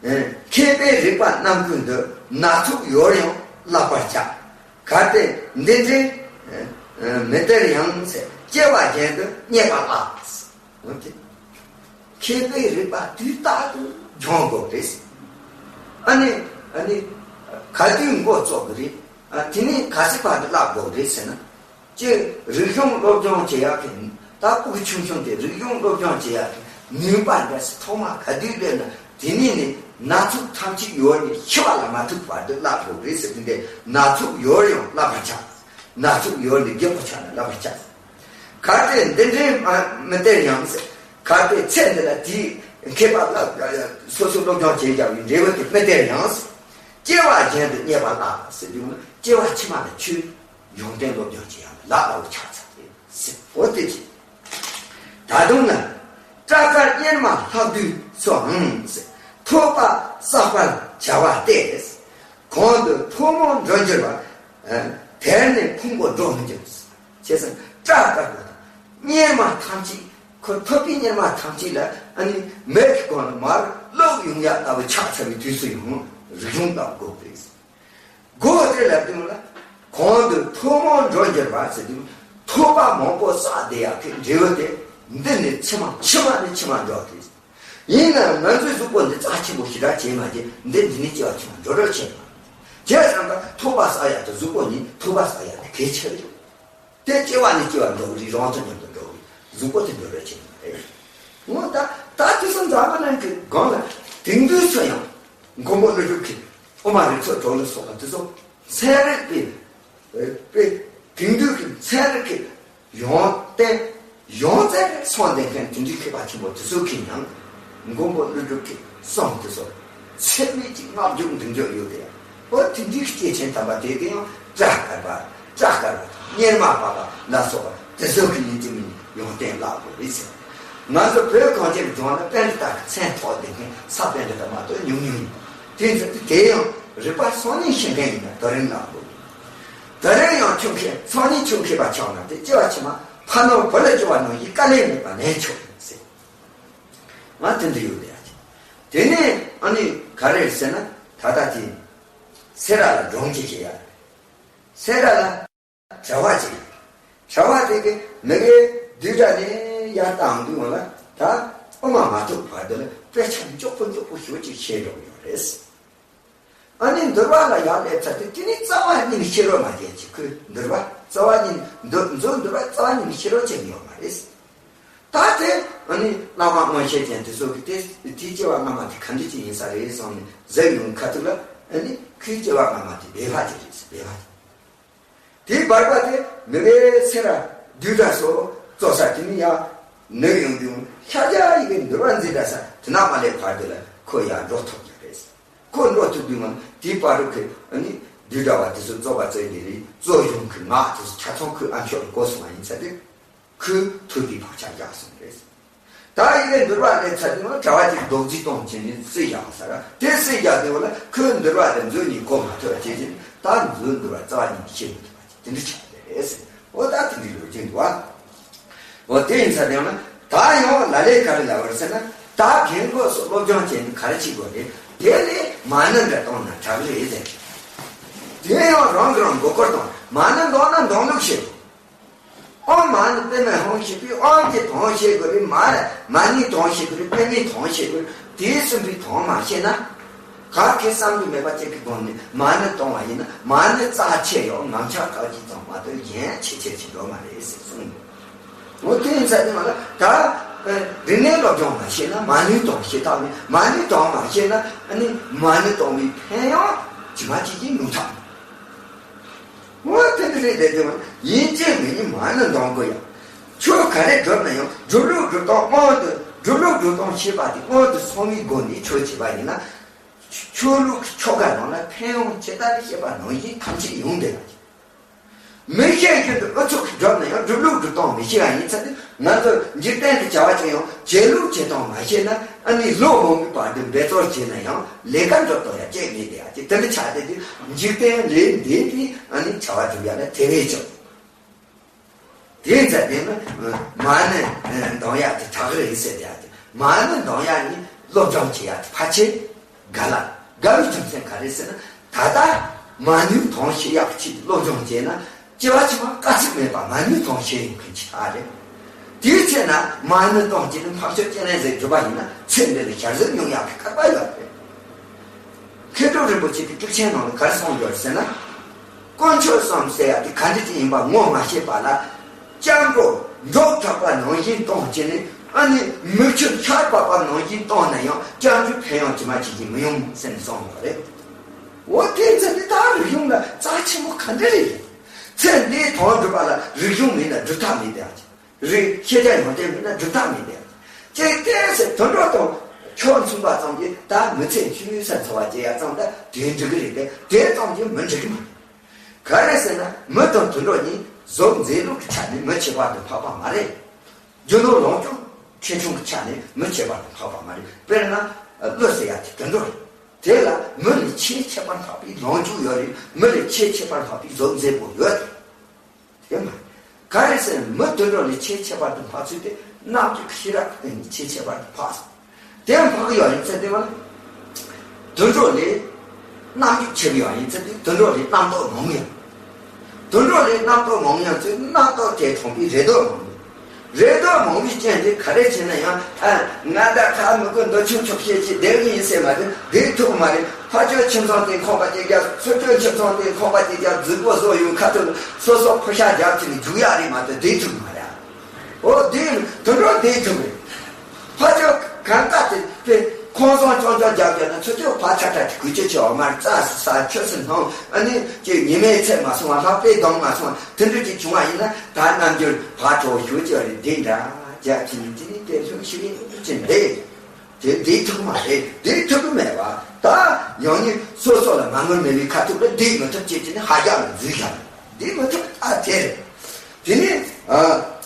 མཁས་པའི་རིག་པ་རྣམ་ཀུན་འདུ། ན་ཟུག་ཡོད་ཡང་བརླག་པར་བྱ། གལ་ཏེ་འདི་འདྲའི་མི་སྟེར་ཡང་ཟེར། སྐྱེ་བ་གཞན་དུ་རྙེད་པ་ལགས། འོན་ཏེ། མཁས་པའི་རིག་པ་དུས་རྟག་ཏུ་སྦྱོང་དགོས་རེད། ཨ་ནི་ཨ་ནི་ག་དུས་མགོ་བཙུགས་དགོས་རེད། ཨ་དེ་ནས་ག་ཚོད་བར་དུ་བརླག་དགོས་རེད་ཟེར་ན། གཅིག་རིག་གཞུང་སློབ་སྦྱོང་བྱེད་ཡག་གི་ ད་སྤུ་གུ་ཆུང་ཆུང་དེ་རིག་གཞུང་སློབ་སྦྱོང་བྱེད་ཡག་གི་ནུས་པ་འདྲ་སི་ཐོག་མ་ག་དུས་སླེབས་ན་དེ་ནས་ནི་སྣ་ཚོགས་ཐམས་ཅད་ཡོལ་ནས་འཆི་བ་ལ་མ་ཐུག་བར་དུ་བརླག་དགོས་རེད་ཟེར་དུས་འདི་སྣ་ཚོགས་ཡོལ་ཡང་བརླག་པར་བྱ། སྣ་ཚོགས་ཡོལ་ནས་རྒྱལ་པོ་ཆགས་ན་བརླག་པར་བྱ། གལ་ཏེ་འདི་འདྲའི་མ་མི་སྟེར་ཡང་ཟེར། གལ་ཏེ་ཚེ་འདི་ལ་དེའི་མཁས་པ་ལ་སོ་སོ་སློབ་སྦྱོང་བྱེད་བཞག་པའི་འབྲས་བུ་དེ་མི་སྟེར་ཡང་ཟེར། སྐྱེ་བ་གཞན་དུ་རྙེད་པ་ལ་ཟེར་དུས་ན་སྐྱེ་བ་ཕྱི་མ་ལ་ཆོས་ཡོན་ཏན་སློབ་སྦྱོང་བྱེད་ཡག་ལ་བརླག་པར་ཆགས་ཚར་ཏེ་ཟེར། འོ་དེ་ཅི། ད་དུང་ན། སྐྲ་དཀར་གཉེར་མ་ལྷག་བསྡུས་སོའང་། ཐོས་པ་བསགས་པར་བྱ་བ་སྟེ། གོང་དུ་ཐོས་མང་འགྲོ་འགྱུར་བ། དེར་ནི་ཕུང་པོ་འགྲོ་མི་འགྱུར། བྱས་ཙང་སྐྲ་དཀར་པོ་དང་གཉེར་མ་ཐམས་ཅད་ཁོ་ཐོས་པའི་གཉེར་མ་ཐམས་ཅད་ལ་ཨ་ནི་མིག་གི་སྒང་ལ་མར་བླུགས་ཡོང་ཡག་ལྟ་བུ་ཆགས་ཚར་བའི་དུས་སུ་ཡང་རིག་གཞུང་ལ་དགོས་པས། སྒོ་དེ་ལ་བསྟུན་ལ། གོང་དུ་ཐོས་མང་འགྲོ་འགྱུར་བ་ཟེར་དུས་ཐོས་པ་མང་པོ་བསགས་བསྡད་ཡག་གི་འབྲས་བུ་དེ་འདི་ནས་ཕྱི་མ་ཕྱི་མ་ནས་ཕྱི་མ་འགྲོ་གི། ཡིན་ནའང་ང་ཚོའི་གཟུགས་པོ་འདི་རྩ་ཆེན་པོ་ཞེ་དྲག་བྱས་མ་བྱས་འདི་འདི་ནས་སྐྱེ་བ་ཕྱི་མ་འགྲོ་འགྲོ་བྱས་མ། བྱས་ཙང་ད་ཐོས་པ་བསགས་ཡག་དང་གཟུགས་པོ་ནས་ཐོས་པ་བསགས་ཡག་དེ་གལ་ཆེ་རེད། དེ་སྐྱེ་བ་ནས་སྐྱེ་བ་འགྲོ་གི་རེད། རང་དོན་མཉམ་དུ་འགྲོ་གི་རེད། གཟུགས་པོ་དེ་འགྲོ་རེ་བྱེད་ཀྱི་མ་རེད། འོ་ད་ད་དེ་སོང་ཙང་ང་རང་གི་སྒང་ལ་དེང་དུས་སུ་ཡང་མགོན་པོ་ཀླུ་སྒྲུབ་ཀྱི་དབུ་མ་རིགས་ཚོགས་གྲོལ་ལ་སོགས་པ་དེ་ཚོ་ཚན་རིག་པའི་པའི་དེང་དུས་ཀྱི་ཚན་རིག་གི་ཡོན་ཏན་ཡོངས་རྫོགས་སོང་བསྡད་མཁན་དེ་འདྲའི་མཁས་པ་ཆེན་པོ་དེ་ཚོ་གིས་ཡང་མགོན་པོ་ཀླུ་སྒྲུབ་ཀྱི་གསུང་དེ་ཚོ་ཚད་མེད་ཀྱི་བསྔགས་བརྗོད་འདི་འཇོག་ཡོད་དེ། ཨོ་དེ་འདྲའི་སྐྱེས་ཆེན་དམ་པ་དེ་གི་ཡང་སྐྲ་དཀར་པ་སྐྲ་དཀར་པ་གཉེར་མ་པགས་པ་ལ་སོགས་པ་དེ་ཚོ་གི་ཡིན་གཅིག་མིན་ཡོན་ཏན་བརླག་དགོས་རེད་ཟེར། ང་ཚོ་བོད་གངས་ཅན་ལྗོངས་ལ་པཎྜི་ཏ་གི་མཚན་ཐོགས་བསྡད་མཁན་ས་པཎྜི་ཏ་མ་གཏོགས་ཉུང་ཉུང་ཡིན། དེ་ཚོ་དེ་ཡང་རིག་པ་སང་ཉིན་ཤེས་མཁན་ཡིན་ན་དེ་རིང་ལ་འགྲོ། དེ་རིང་ཡང་ཆུང་མཁས་སང་ཉིན་ཆུང་མཁས་པ་ཆགས་ན་དེ་སྐྱེ་བ་ཕྱི་མ་ཕ་ནོར་བུ་ལ་སྐྱེ་བ་ནང་བཞིན་དཀའ་ལས་མེད་པ་ལེན་ཆོག་ཟེར། ང་དེ་འདྲ་ཡོད་ལ་ཡ། དེ་ནས་ཨ་ནི་ག་རེ་ཟེར་ན་ད་ལྟ་དེ་སེ་ར་ལ་སྒྲུང་ཅིག་བཤད་ཡ་རེད། སེ་ར་ལ་གྲྭ་པ་ཅིག་གྲྭ་པ་དེ་གི་མི་གི་བདུད་དགྲ་ནས་ཡར་བཏང་དུས་ཡོང་ལ་ད་དབུ་མ་མ་ཐོབ་བར་དུ་ལ་དཔེ་ཆ་མགྱོགས་པོ་མགྱོགས་པོ་ཞེ་ཅིག་བཤད་འགྲོ་གི་ཡོད་རེད། ཨ་ནི་འདུལ་བ་ལ་ཡར་སླེབས་ཚར་དུས་དེ་ནི་རྩ་བ་ཉིད་ནས་ཤེས་རོགས་མ་བྱས་ཅིག་ཁོས་འདུལ་བ་རྩ་བ་ཉིད་འདུལ་མཛོད་འདུལ་བ་རྩ་བ་ཉིད་ནས་ཤེས་རོགས་བྱེད་མི་ཡོད་མ་རེད། ད་དེ་ཨ་ནི་བླ་མ་མངོན་ཤེས་ཅན་དེ་ཚོ་གི་དེ་དེའི་སྐྱེ་བ་སྔ་མ་དེ་ག་འདྲ་ཅིག་ཡིན་ས་རེད་བསམ་ནས་གཟིགས་ཡོང་ཁ་ཐུག་ལ་ཨ་ནི་ཁོའི་སྐྱེ་བ་སྔ་མ་དེ་སྦལ་པ་ཅིག་རེད་ཟེར་སྦལ་པ། དེའི་བར་པ་དེ་མི་བའི་ཚེ་ར་བདུད་དགྲ་སོགས་གཙོ་ས་དེ་ནི་ཡང་ནུབ་ཡོང་དུས་ཤར་རྒྱག་ཡི་གེ་འདུལ་བ་འཛིན་གྲྭ་ས་དེ་ནག་མ་ལས་བར་དུ་ལ་ཁོ་ཡང་འགྲོ་ཐུབ་ཀྱི་རེད། ཁོ་འགྲོ་ཐུབ་དུས་ང་དེའི་བར་དུ་ཁོས་ཨ་ནི་བདུད་དགྲ་བ་དེ་ཚོ་རྫོགས་པ་བཙལ་གྱི་རེད། གཙོ་གཞུང་གི་ངག་དེ་ཚོ་ཆ་ཚང་ཁོའི་ཨ་མཆོག་ལ་གོ་སོང་བ་ཡིན་ཚ་དེ་ཁོས་ཐུགས་ཀྱི་བག་ཆགས་རྒྱག་སོང་རེད། ད་ཡི་གེ་འདུལ་བ་ལས་ཚར་དུས་ང་གྲྭ་པ་ཅིག་རྡོག་རྫིས་གཏོང་བྱས་ནས་བསྲེས་བཞག་ས་ར་དེ་བསྲེས་བཞག་དེ་བ་ལ་ཁོས་འདུལ་བ་དེ་མཛོད་གཉིས་གོ་མ་ཐུབ་པ་བྱེད་ཅིང་ད་མཛོད་འདུལ་བ་རྩ་བ་ཉིད་ཀྱིས་ཤེས་མི་ཐུབ་པ་ཅིག་དེ་འདྲ་ཆགས་པ་རེད་ཟེར། འོ་ད་དེ་འདྲའི་ལོ་རྒྱུས་འདུག་བ། འོ་དེ་ཡིན་ཚར་དེ་ཡང་ན་ད་ཡང་ལ་ལས་ག་རེ་ལབ་པར་ཟེར་ན་ད་རྒན་གོག་སོགས་སློབ་སྦྱོང་བྱས་ནས་ག་རེ་བྱེད་དགོས་རེད། དེ་ལས་མ་ཎི་འདྲ་བཏང་ན་དྲག་རེད་ཟེར། དེ་ཡང་རང་གིས་རང་མགོ་སྐོར་བཏང་མ་ཎི་འདོན་ན་འདོན་ལུགས་ཤེས་དགོས། ཨོཾ་མ་ཎི་པདྨེ་ཧཱུྃ་ཞེས་པའི་ཨོཾ་གྱི་དོན་ཤེས་དགོས་རེད། མ་མ་ཎིའི་དོན་ཤེས་དགོས་རེད། པདྨེའི་དོན་ཤེས་དགོས་རེད། དེའི་གསུམ་པའི་དོན་མ་ཤེས་ན། ག་གེ་བསམ་གྱི་མེད་པ་ཅིག་གི་སྒོ་ནས་མ་ཎི་གཏོང་བ་ཡིན་ན་མ་ཎི་རྩ་ཆེ་ཡང་ངམ་ཆག་ཁག་ཅིག་ཙམ་མ་གཏོགས་གཞན་ཆེ་ཆེར་ཅིག་འགྲོ་མ་རེད་ཟེར་གསུངས་འདུག་འོ་དེ་ཡིན་ཙང་དེ་མ་ལ་ད་རིག་གནས་སློབ་སྦྱོང་མ་ཤེས་ན་མ་ཎིའི་དོན་ཤེས་ཐབས་མེད། མ་ཎིའི་དོན་མ་ཤེས་ན་ཨ་ནི་མ་ཎི་གཏོང་བའི་ཕན་ཡོན་ཇི་མ་ཇི་བཞིན་ནུས་ཐབས་མེད། འོ་དེ་འདྲ་རེད་དེ་དེ་མ་ཡིན་གཅིག་མིན་གཉིས་མ་ཎི་འདོན་དགོས་ཡ། ཆོས་ག་རེ་སྒྲུབ་ན་ཡང་སྒྲུབ་ལུགས་སྒྲུབ་སྟངས་སྔོན་དུ་སྒྲུབ་ལུགས་སྒྲུབ་སྟངས་ཤེས་པ་དེ་སྔོན་དུ་སོང་བའི་སྒོ་ནས་ཆོས་བྱེད་པ་ཡིན་ན། ཆོས་ལུགས་ཀྱི་ཆོ་ག་ནང་ལ་ཕན་ཡོན་ཇི་ལྟར་བཤད་པ་ནང་བཞིན་ཐམས་ཅད་ཡོང་བསྡད་པ་ཅིག་མི་ཤེས་བཞིན་དུ་ཨུ་ཚུགས་ཀྱིས་སྒྲུབ་ན་ཡང་སྒྲུབ་ལུགས་སྒྲུབ་སྟངས་མི་ཤེས་པ་ཡིན་ཚེ་ནི་ང་ཚོ་འཇིག་རྟེན་གྱི་བྱ་བ་ཅི་ཡང་བྱེད་ལུགས་བྱེད་སྟངས་མ་ཤེས་ན་ཨ་ནི་ལོ་མང་པོའི་བར་དུ་འབད་རྩོལ་བྱས་ན་ཡང་ལས་ཀ་འགྲུབ་སྟངས་ཡང་ཅིག་མེད་དེ་ཡ་ཅིག་དེ་འདྲ་ཆགས་བསྡད་དུས་འཇིག་རྟེན་ལས་འདས་པའི་ཨ་ནི་བྱ་བ་སྒྲུབ་ཡ་ལ་དེ་བས་ཀྱང་། དེའི་ཚེ་དེ་ནི་མ་ཎི་འདོན་ཡག་དེ་དྲག་རེད་ཟེར་ཡག་དེ་མ་ཎི་འདོན་ཡག་ནི་སློབ་སྦྱོང་བྱེད་ཡག་དེ་ཕལ་ཆེར་དགའ་ལ་དགའ་བའི་རྒྱུ་མཚན་ག་རེ་ཟེར་ན་ད་ལྟ་མ་ཎིའི་དོན་ཤེས་ཡག་ཆེད་དུ་སློབ་སྦྱོང་བྱས་ན་སྐྱེ་བ་ཕྱི་མ་དཀའ་ཚེགས་མེད་པ་མ་ཎིའི་དོན་ཤེས་ཡོང་མཁན་ཅིག་ཨ་རེད། དེའི་ཚེ་ན་མ་ཎི་གཏོང་བྱས་ནས་འཕགས་མཆོག་སྤྱན་རས་གཟིགས་སྒྲུབ་པ་ཡིན་ན་ཚེ་འདི་ལ་ཞལ་གཟིགས་མྱོང་ཡག་གི་ཁག་པ་ཡོད་རེད། མཁས་གྲུབ་རིན་པོ་ཆེ་གི་ཀློག་ཆེན་ནང་ལ་ག་རེ་གསུངས་ཡོད་ཟེར་ན། དཀོན་མཆོག་གསུམ་ཟེར་ཡག་དེ་ག་འདྲ་ཅིག་ཡིན་པ་ངོ་མ་ཤེས་པ་ལ། སྐྱབས་འགྲོ་ འབྲོག་གྲགས་པ་ནང་བཞིན་གཏོང་བྱས་ནས། ཨ་ནི་མིག་ཆུ་ཆར་བབས་པ་ནང་བཞིན་གཏོང་ན་ཡང་སྐྱབས་འཇུག་ཕན་ཡོན་ཅི་མ་བྱེད་ཀྱི་མི་ཡོང་སེམས་སོང་བ་རེད། འོ་དེ་ཚོ་དེ་ད་རིག་གཞུང་ལ་རྩ་ཆེན་པོ་ག་འདྲ་རེད། ཚེ་འདིའི་དོན་སྒྲུབ་པ་ལ་རིག་གཞུང་མེད་ན་སྒྲུབ་ཐབས་མེད་དེ། རིག་ཤེས་བྱ་ཡོན་ཏན་མེད་ན་སྒྲུབ་ཐབས་མེད་དེ། ཅེས་བསྟན་ཟེར། དུད་འགྲོ་དང་ཕྱོགས་མཚུངས་པ་ཙམ་གྱིས་ད་མི་ཚེ་ཆུད་ཟོས་འཚོ་བ་སྐྱེལ་ཡ་ཙམ་ད་དེ་འགྲིག་གི་རེད་དེ། དེ་ཙམ་གྱིས་མི་འགྲིག་གི་མ་རེད། ག་རེ་ཟེར་ན་མི་དང་དུད་འགྲོ་གཉིས་གཟུགས་མཛེས་ལུགས་ཀྱི་ཆ་ནས་མི་ཁྱད་པར་དུ་འཕགས་པ་མ་རེད། རྒྱུ་ནོར་ལོངས་སྤྱོད་ཆེ་ཆུང་གི་ཆ་ནས་མི་ཁྱད་པར་དུ་འཕགས་པ་མ་རེད། དཔེར་ན་ཀླུ་ཟེར་ཡ་དེ་དུད་འགྲོ་རེད། དེ་ལ་མི་ལས་ཆེས་ཁྱད་པར་འཕགས་པའི་ལོངས་སྤྱོད་ཡོད་རེད། མི་ལས་ཆེས་ཁྱད་པར་འཕགས་པའི་གཟུགས་མཛེས་པོ་ཡོད་རེད། དེ་མ་རེད། ག་རེ་ཟེར་ན་མི་དུད་འགྲོ་ལས་ཆེས་ཁྱད་པར་དུ་འཕགས་ཚུལ་དེ་རྣམ་འགྱུར་ཤེས་རབ་ཀྱི་སྟེང་ནས་ཆེས་ཁྱད་པར་དུ་འཕགས་སོང་། དེ་འཕགས་ཡོད་ཡིན་ཚེ་དེ་བ་ལ། དུད་འགྲོ་ལས་རྣམ་འགྱུར་ཆེ་བ་ཡོད་ཡིན་ཚེ་དེ་དུད་འགྲོ་ལས་རྣམ་རྟོག་མང་ཡང་། དུད་འགྲོ་ལས་རྣམ་རྟོག་མང་ཡང་ཚེ་རྣམ་རྟོག་དེ་མཚུངས་པའི་རེ་དོགས་མང་ཡང་། རེ་དོགས་མང་བའི་རྐྱེན་དེ་ག་རེ་བྱས་ན་ཡང་ཨ་ང་ད་ཁ་མི་དགོས། འདི་ཆུང་ཆུང་བཤད་ཀྱི་བསྡད་ཀྱི་ཡིན་ཟེར་མ་དེ་བསྡད་ཐུབ་མ་རེད། ཕ་ཆོས་ཁྱིམ་ཚང་དེ་ཁོམ་པ་ཅིག་རྒྱག་ཚུར་ཆོས་ཁྱིམ་ཚང་དེ་ཁོམ་པ་ཅིག་རྒྱག་རྫིག་པོ་བཟོ་ཡོང་ཁ་ཐུག་སོ་སོ་ཕུ་ཤ་རྒྱག་ཅིག་ནས་རྒྱུག་ཡ་རེད་མ་གཏོགས་བསྡད་ཐུབ་མ་རེད། འོ་དེ་དུད་འགྲོ་བསྡད་ཐུབ་རེད། ཕ་ཆོས་གང་ལྟར་དེ་དེ་ཁོང་སང་ཅོང་ཅོང་རྒྱག་རྒྱག་ན་ཚུར་ཆོས་ཕ་ཆ་ཁྲ་དེ་གུས་ཆེ་ཆེ་བ་མར་རྩྭ་ས་ཆོས་སུ་སྣང་ཨ་ནི་ཅིག་ཉི་མའི་ཚད་མ་སོང་བ་ལྷག་པའི་གདོང་མ་སོང་བ་དེ་འདྲ་ཅིག་བྱུང་བ་ཡིན་ན། ད་རྣམ་འགྱུར་ཕར་གྲོགས་ཞུ་ཅི་རེད། འདི་འདྲ་རྒྱ་ཆེན་དེ་ནི་དེ་ལྷུང་ཞིག་ཡིན་ཅི་འདི་དེ་འདི་ཐུག་མ་རེད། འདི་ཐུག་གི་མེད་པ། ད་ཡང་ནི་སོ་སོ་ལ་མ་དངུལ་མེད་པའི་ཁ་ཐུག་ལ་འདི་མི་ཐུབ་ཅེས་ཀྱི་ནི་ཧ་རྒྱ་ལ་འཛུལ་བཞག་འདི་མི་ཐུབ་ཨ་དེ་རེད། དེ་ནི་ཨ།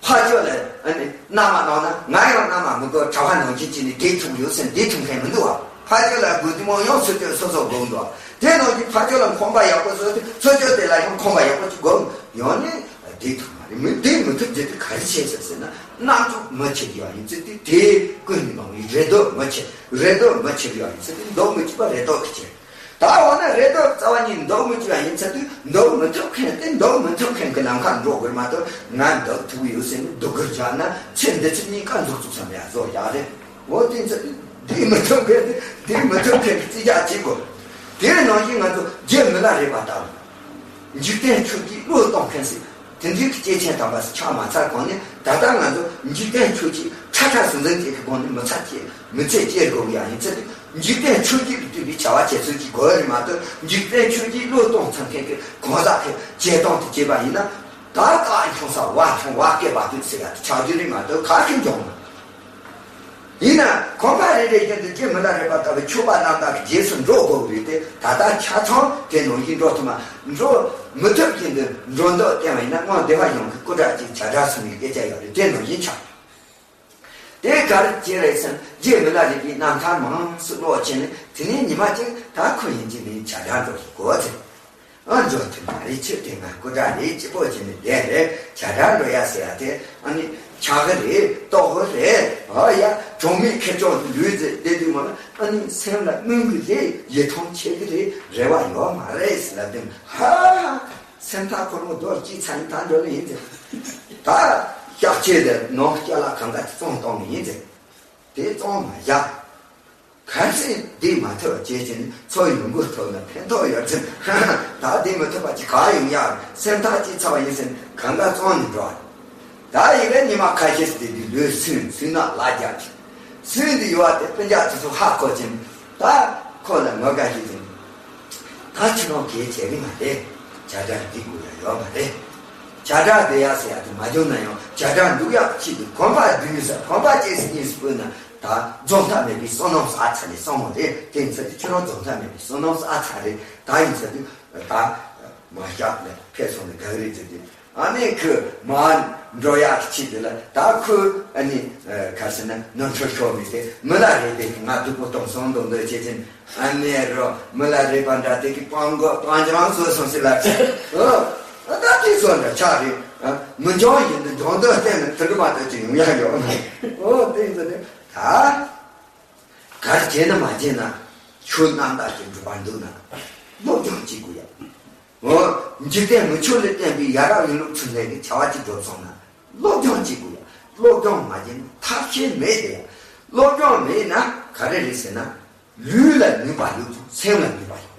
ཕ་ཆོས་ལ་ཨ་ནི་མནའ་མ་གནང་ན་ང་ཡང་མནའ་མ་མི་དགོས། གྲྭ་པ་ནང་བཞིན་བྱས་ནས་བསྡད་ཐུབ་ཡོད་ཟེར་བསྡད་ཐུབ་མཁན་མི་འདུག་བ། ཕ་ཆོས་ལ་དགོས་དུས་མང་ཡང་ཚུར་སྐྱོད་སོ་སོ་དགོས་འདུག་བ། དེ་ནང་བཞིན་ཕ་ཆོས་ལ་ཁོམ་པ་ཡག་པོ་བཟོས་ཏེ་ཚུར་སྐྱོད་དེ་ལ་ཡང་ཁོམ་པ་ཡག་པོ་ཅིག་དགོས། ཡང་ནི་བསྡད་ཐུབ་མ་རེད། མི་བསྡད་མི་ཐུབ་རྒྱུ་དེ་ག་རེ་བྱས་ཟེར་ཟེར་ན་རྣམ་འགྱུར་མི་ཁྱེར་ཡོད་ཡིན་ཚུལ་དེ་དེ་ཀུན་ནས་མང་བའི་རེ་འདོད་མི་ཁྱེར། རེ་འདོད་མི་ཁྱེར་ཡོད་ཡིན་ཚུལ་དེ་འདོད་མི་ཁྱེར་པ་རེ་འདོད་ཀྱི་ཁྱེར། ད་འོ་ན་རེ་འདོད་རྩ་བ་ཉིད་འདོད་མི་ཐུབ་པ་ཡིན་ཚེ་དུས་འདོད་མི་ཐུབ་མཁན་དེ་འདོད་མི་ཐུབ་མཁན་གྱི་ལམ་ཁར་འགྲོ་དགོས་མ་གཏོགས། ང་འདོད་ཐུབ་ཡོད་ཟེར་ནས་སྡུག་གུར་བཞག་ན་ཚེ་འདི་ཚེ་གཉིས་ཀ་འཛུགས་ཐུབ་ས་མེད་ཡ་བཟོ་ཡག་རེད། འོ་དེ་ཚེ་དུས་འདི་མི་ཐུབ་མཁན་དེ་འདི་མི་ཐུབ་མཁན་གྱི་རྩིས་རྒྱག་བྱེད་དགོས། དེ་ནང་བཞིན་ང་ཚོ་རྗེ་མི་ལ་རས་པ་ལྟ་བུ། འཇིག་རྟེན་ཆོས་བརྒྱད་བློས་གཏོང་མཁན་ཟེར། དེ་འདྲའི་སྐྱེས་ཆེན་དམ་པ་ཆགས་མ་ཚར་གོང་ནས་ད་ལྟ་ང་ཚོ་འཇིག་རྟེན་ཆོས་བརྒྱད་ཁྲ་ཁྲ་ཟུང་ཟིང་བཅས་ཀྱི་སྒོ་ནས་མི་ཚེ་སྐྱེལ་མི་ཚེ་སྐྱེལ་དགོས་ཀྱི་ཡང་ཡིན་ཚེ། འཇིག་རྟེན་ཆོས་བརྒྱད་ལ་ལྟོས་པའི་བྱ་བ་བྱེད་ཚུལ་གྱི་དགོས་རེད་མ་གཏོགས། འཇིག་རྟེན་ཆོས་བརྒྱད་བློས་གཏོང་ཚར་མཁན་གྱི་གང་ཟག་གི་བྱེད་སྟངས་དེ་བྱས་པ་ཡིན་ན། ད་སྟག་འཁྱོངས་ས་ཝ་འཁྱོངས་ཝ་སྐད་པ་དུས་ཟེར་ཡ་དེ་ཆགས་རྒྱུ་རེད་མ་གཏོགས་ག་གེ་འགྱོ་མ། ཡིན་ན་ཁོང་པ་རེ་རེ་བཞིན་དུ་རྗེ་མི་ལ་རས་པ་ལྟ་བུ་ཆོས་པ་རྣམ་དག་གི་རྗེས་སུ་འགྲོ་དགོས་པ་རེད་དེ། ད་ལྟ་ཆ་ཚང་དེ་ནང་བཞིན་འགྲོ་ཐུབ་མ། འགྲོ་མི་ཐུབ་བཞིན་དུ་འགྲོ་འདོད་བསྟན་པ་ཡིན་ན། སྔོན་སྡེ་པ་གཞུང་གི་སྐུ་དྲག་ཅིག་བྱ་བྲལ་སོང་བའི་སྐད་ཆ་ཡོད་རེད། དེ་ནང་བཞིན་ཆགས། དེ་ག་རེ་བྱས་རེད་ཟེར་ན། རྗེ་མི་ལ་རས་པའི་རྣམ་ཐར་མང་སུ་ཀློག་བྱས་ནས། དེ་ནས་ཉི་མ་གཅིག་ད་ཁོ་ཡིན་གཅིག་མིན་བྱ་བྲལ་འགྲོ་དགོས་ཟེར། ཨ་འགྲོ་ཐུབ་མ་རེད། ཁྱོད་དེ་ང་སྐུ་དྲག་རེད། སྐྱིད་པོ་བྱས་ནས་བསྡད་རེད། བྱ་བྲལ་འགྲོ་ཡ་ཟེར་ཡ་དེ་ཨ་ནི་ཆགས་གི་རེད། ལྟོགས་གི་རེད། ཨ་ཡ་གྲོགས་མེད་ཁེར་རྐྱང་དུ་ལུས་ཟེར་བསྡད་དུས་མ་ལ་ཨ་ནི་སེམས་ལ་སྨོན་གི་རེད། ཡིད་ཐང་ཆད་གི་རེད། རེ་བ་ཡོད་མ་རེད་ཟེར་ལབ་དུས། ཧ་ཧ། སེམས་ཐག་ཁོ་རང་རྡོ་གཅིག་ཚ་ཡིན། ད་འགྲོ་ལེ་ཡིན་ཟེར། ད་ཤག་ཆེ་དེ་ནང་སྐྱ་ལ་གང་ག་བཙོང་གཏོང་གི་ཡིན་ཟེར། དེ་བཙོང་མ་བཞག་གལ་སྲིད་འདི་མ་ཐོབ་བྱས་ཀྱིན་འཚོ་ཡོང་སྒོ་ཐོབ་ན་ཕན་ཐོགས་ཡོད་ཚེ། ད་འདི་མི་ཐོབ་པ་ཅིག་གང་ཡོང་ཡག་སེམས་ཐག་ཅིག་ཚ་བ་ཡིན་ཟེར་གང་ག་བཙོང་ནས་འགྲོ། ད་ཡི་གེ་ཉི་མ་ཁ་ཤས་སུ་དེ་དུས་ལོས་སུན་སུན་ན་ལ་རྒྱག་གི་སུན་དུ་ཡོད་པ་དེ་སྤུན་ཀྱག་དེ་ཚོ་ཧ་གོ་ཀྱིན་ད་ཁོ་ལ་ངོ་དགའ་ཞིག་ཡིན། ད་ཁྱེད་རང་གལ་ཆེ་གི་མ་རེད། བྱ་བྲལ་འདི་དགོས་ཡ་ཡོད་མ་རེད། བྱ་བྲལ་བསྡད་ཡ་ཟེར་ཡ་དེ་མ་བྱུང་ན་ཡང་བྱ་བྲལ་འདུག་ཡག་ཆེད་དུ་གོམ་པ་བདུན་ས་གོམ་པ་གཅིག་སུ་གཉིས་སུ་སྤོས་ན་ད་རྫོགས་མཐའ་མེད་པའི་བསོད་ནམས་ས་ཚ་ལས་སོང་བ་རེད། དེ་ཡིན་ཚེ་དེ་ཁྱེད་རང་རྫོགས་མཐའ་མེད་པའི་བསོད་ནམས་ས་ཚ་རེད། ད་ཡིན་ཚེ་དེ་ད་མ་བཞག་ལས་ཕེབས་སོང་ནས་དགའ་རེད་ཟེར་ཏེ། ཨ་ནི་ཁོས་མར་འགྲོ་ཡག་གི་ཆེད་དུ་ལ་ད་ཁོས་ཨ་ནི་ག་རེ་ཟེར་ན་ནོར་འཁྲུལ་ཤོར་མི་དེ་མི་ལ་རས་པས་ང་སྡུག་པོ་གཏོང་སོང་འདུག་འདོད་བྱེད་ཅིང་། ཨ་ནེ་རོ་མི་ལ་རས་པ་འདྲ་དེ་གི་པང་གོ་པང་ཅང་སོ་སོང་སི་ལ་ཆ། ཨོ། ཨ་ད་དེ་སོ་འདྲ་ཆགས་རེད། ཨ་མི་འཇོན་བཞིན་དུ་འཇོན་འདོད་བསྟན་ན་དེ་འདྲ་མ་གཏོགས་ཅི་ཡོང་ཡག་ཡོད་མ་རེད། ཨོ་དེ་ཡིན་ཙང་ནི་ད། གར་བྱས་ན་མ་བྱས་ན་ཆོས་རྣམ་དག་ཅིག་འགྲུབ་པར་འདུག་ན་སློབ་སྦྱོང་བྱེད་དགོས་ཡ། འོ། འཇིག་རྟེན་མི་ཆོས་ལས་བསྟན་པའི་ཡ་རབས་ཡིན་ལུགས་ཚུལ་ལས་ཀྱི་བྱ་བ་ཅིག་འགྲུབ་སོང་ན་སློབ་སྦྱོང་བྱེད་དགོས་ཡ། སློབ་སྦྱོང་མ་བྱས་ན་ཐབས་ཤེས་མེད་དེ་ཡ། སློབ་སྦྱོང་མེད་ན་ག་རེ་རེད་ཟེར་ན། ལུས་ལ་ནུས་པ་ཡོད་ཀྱང་སེམས་ལ་ནུས་པ་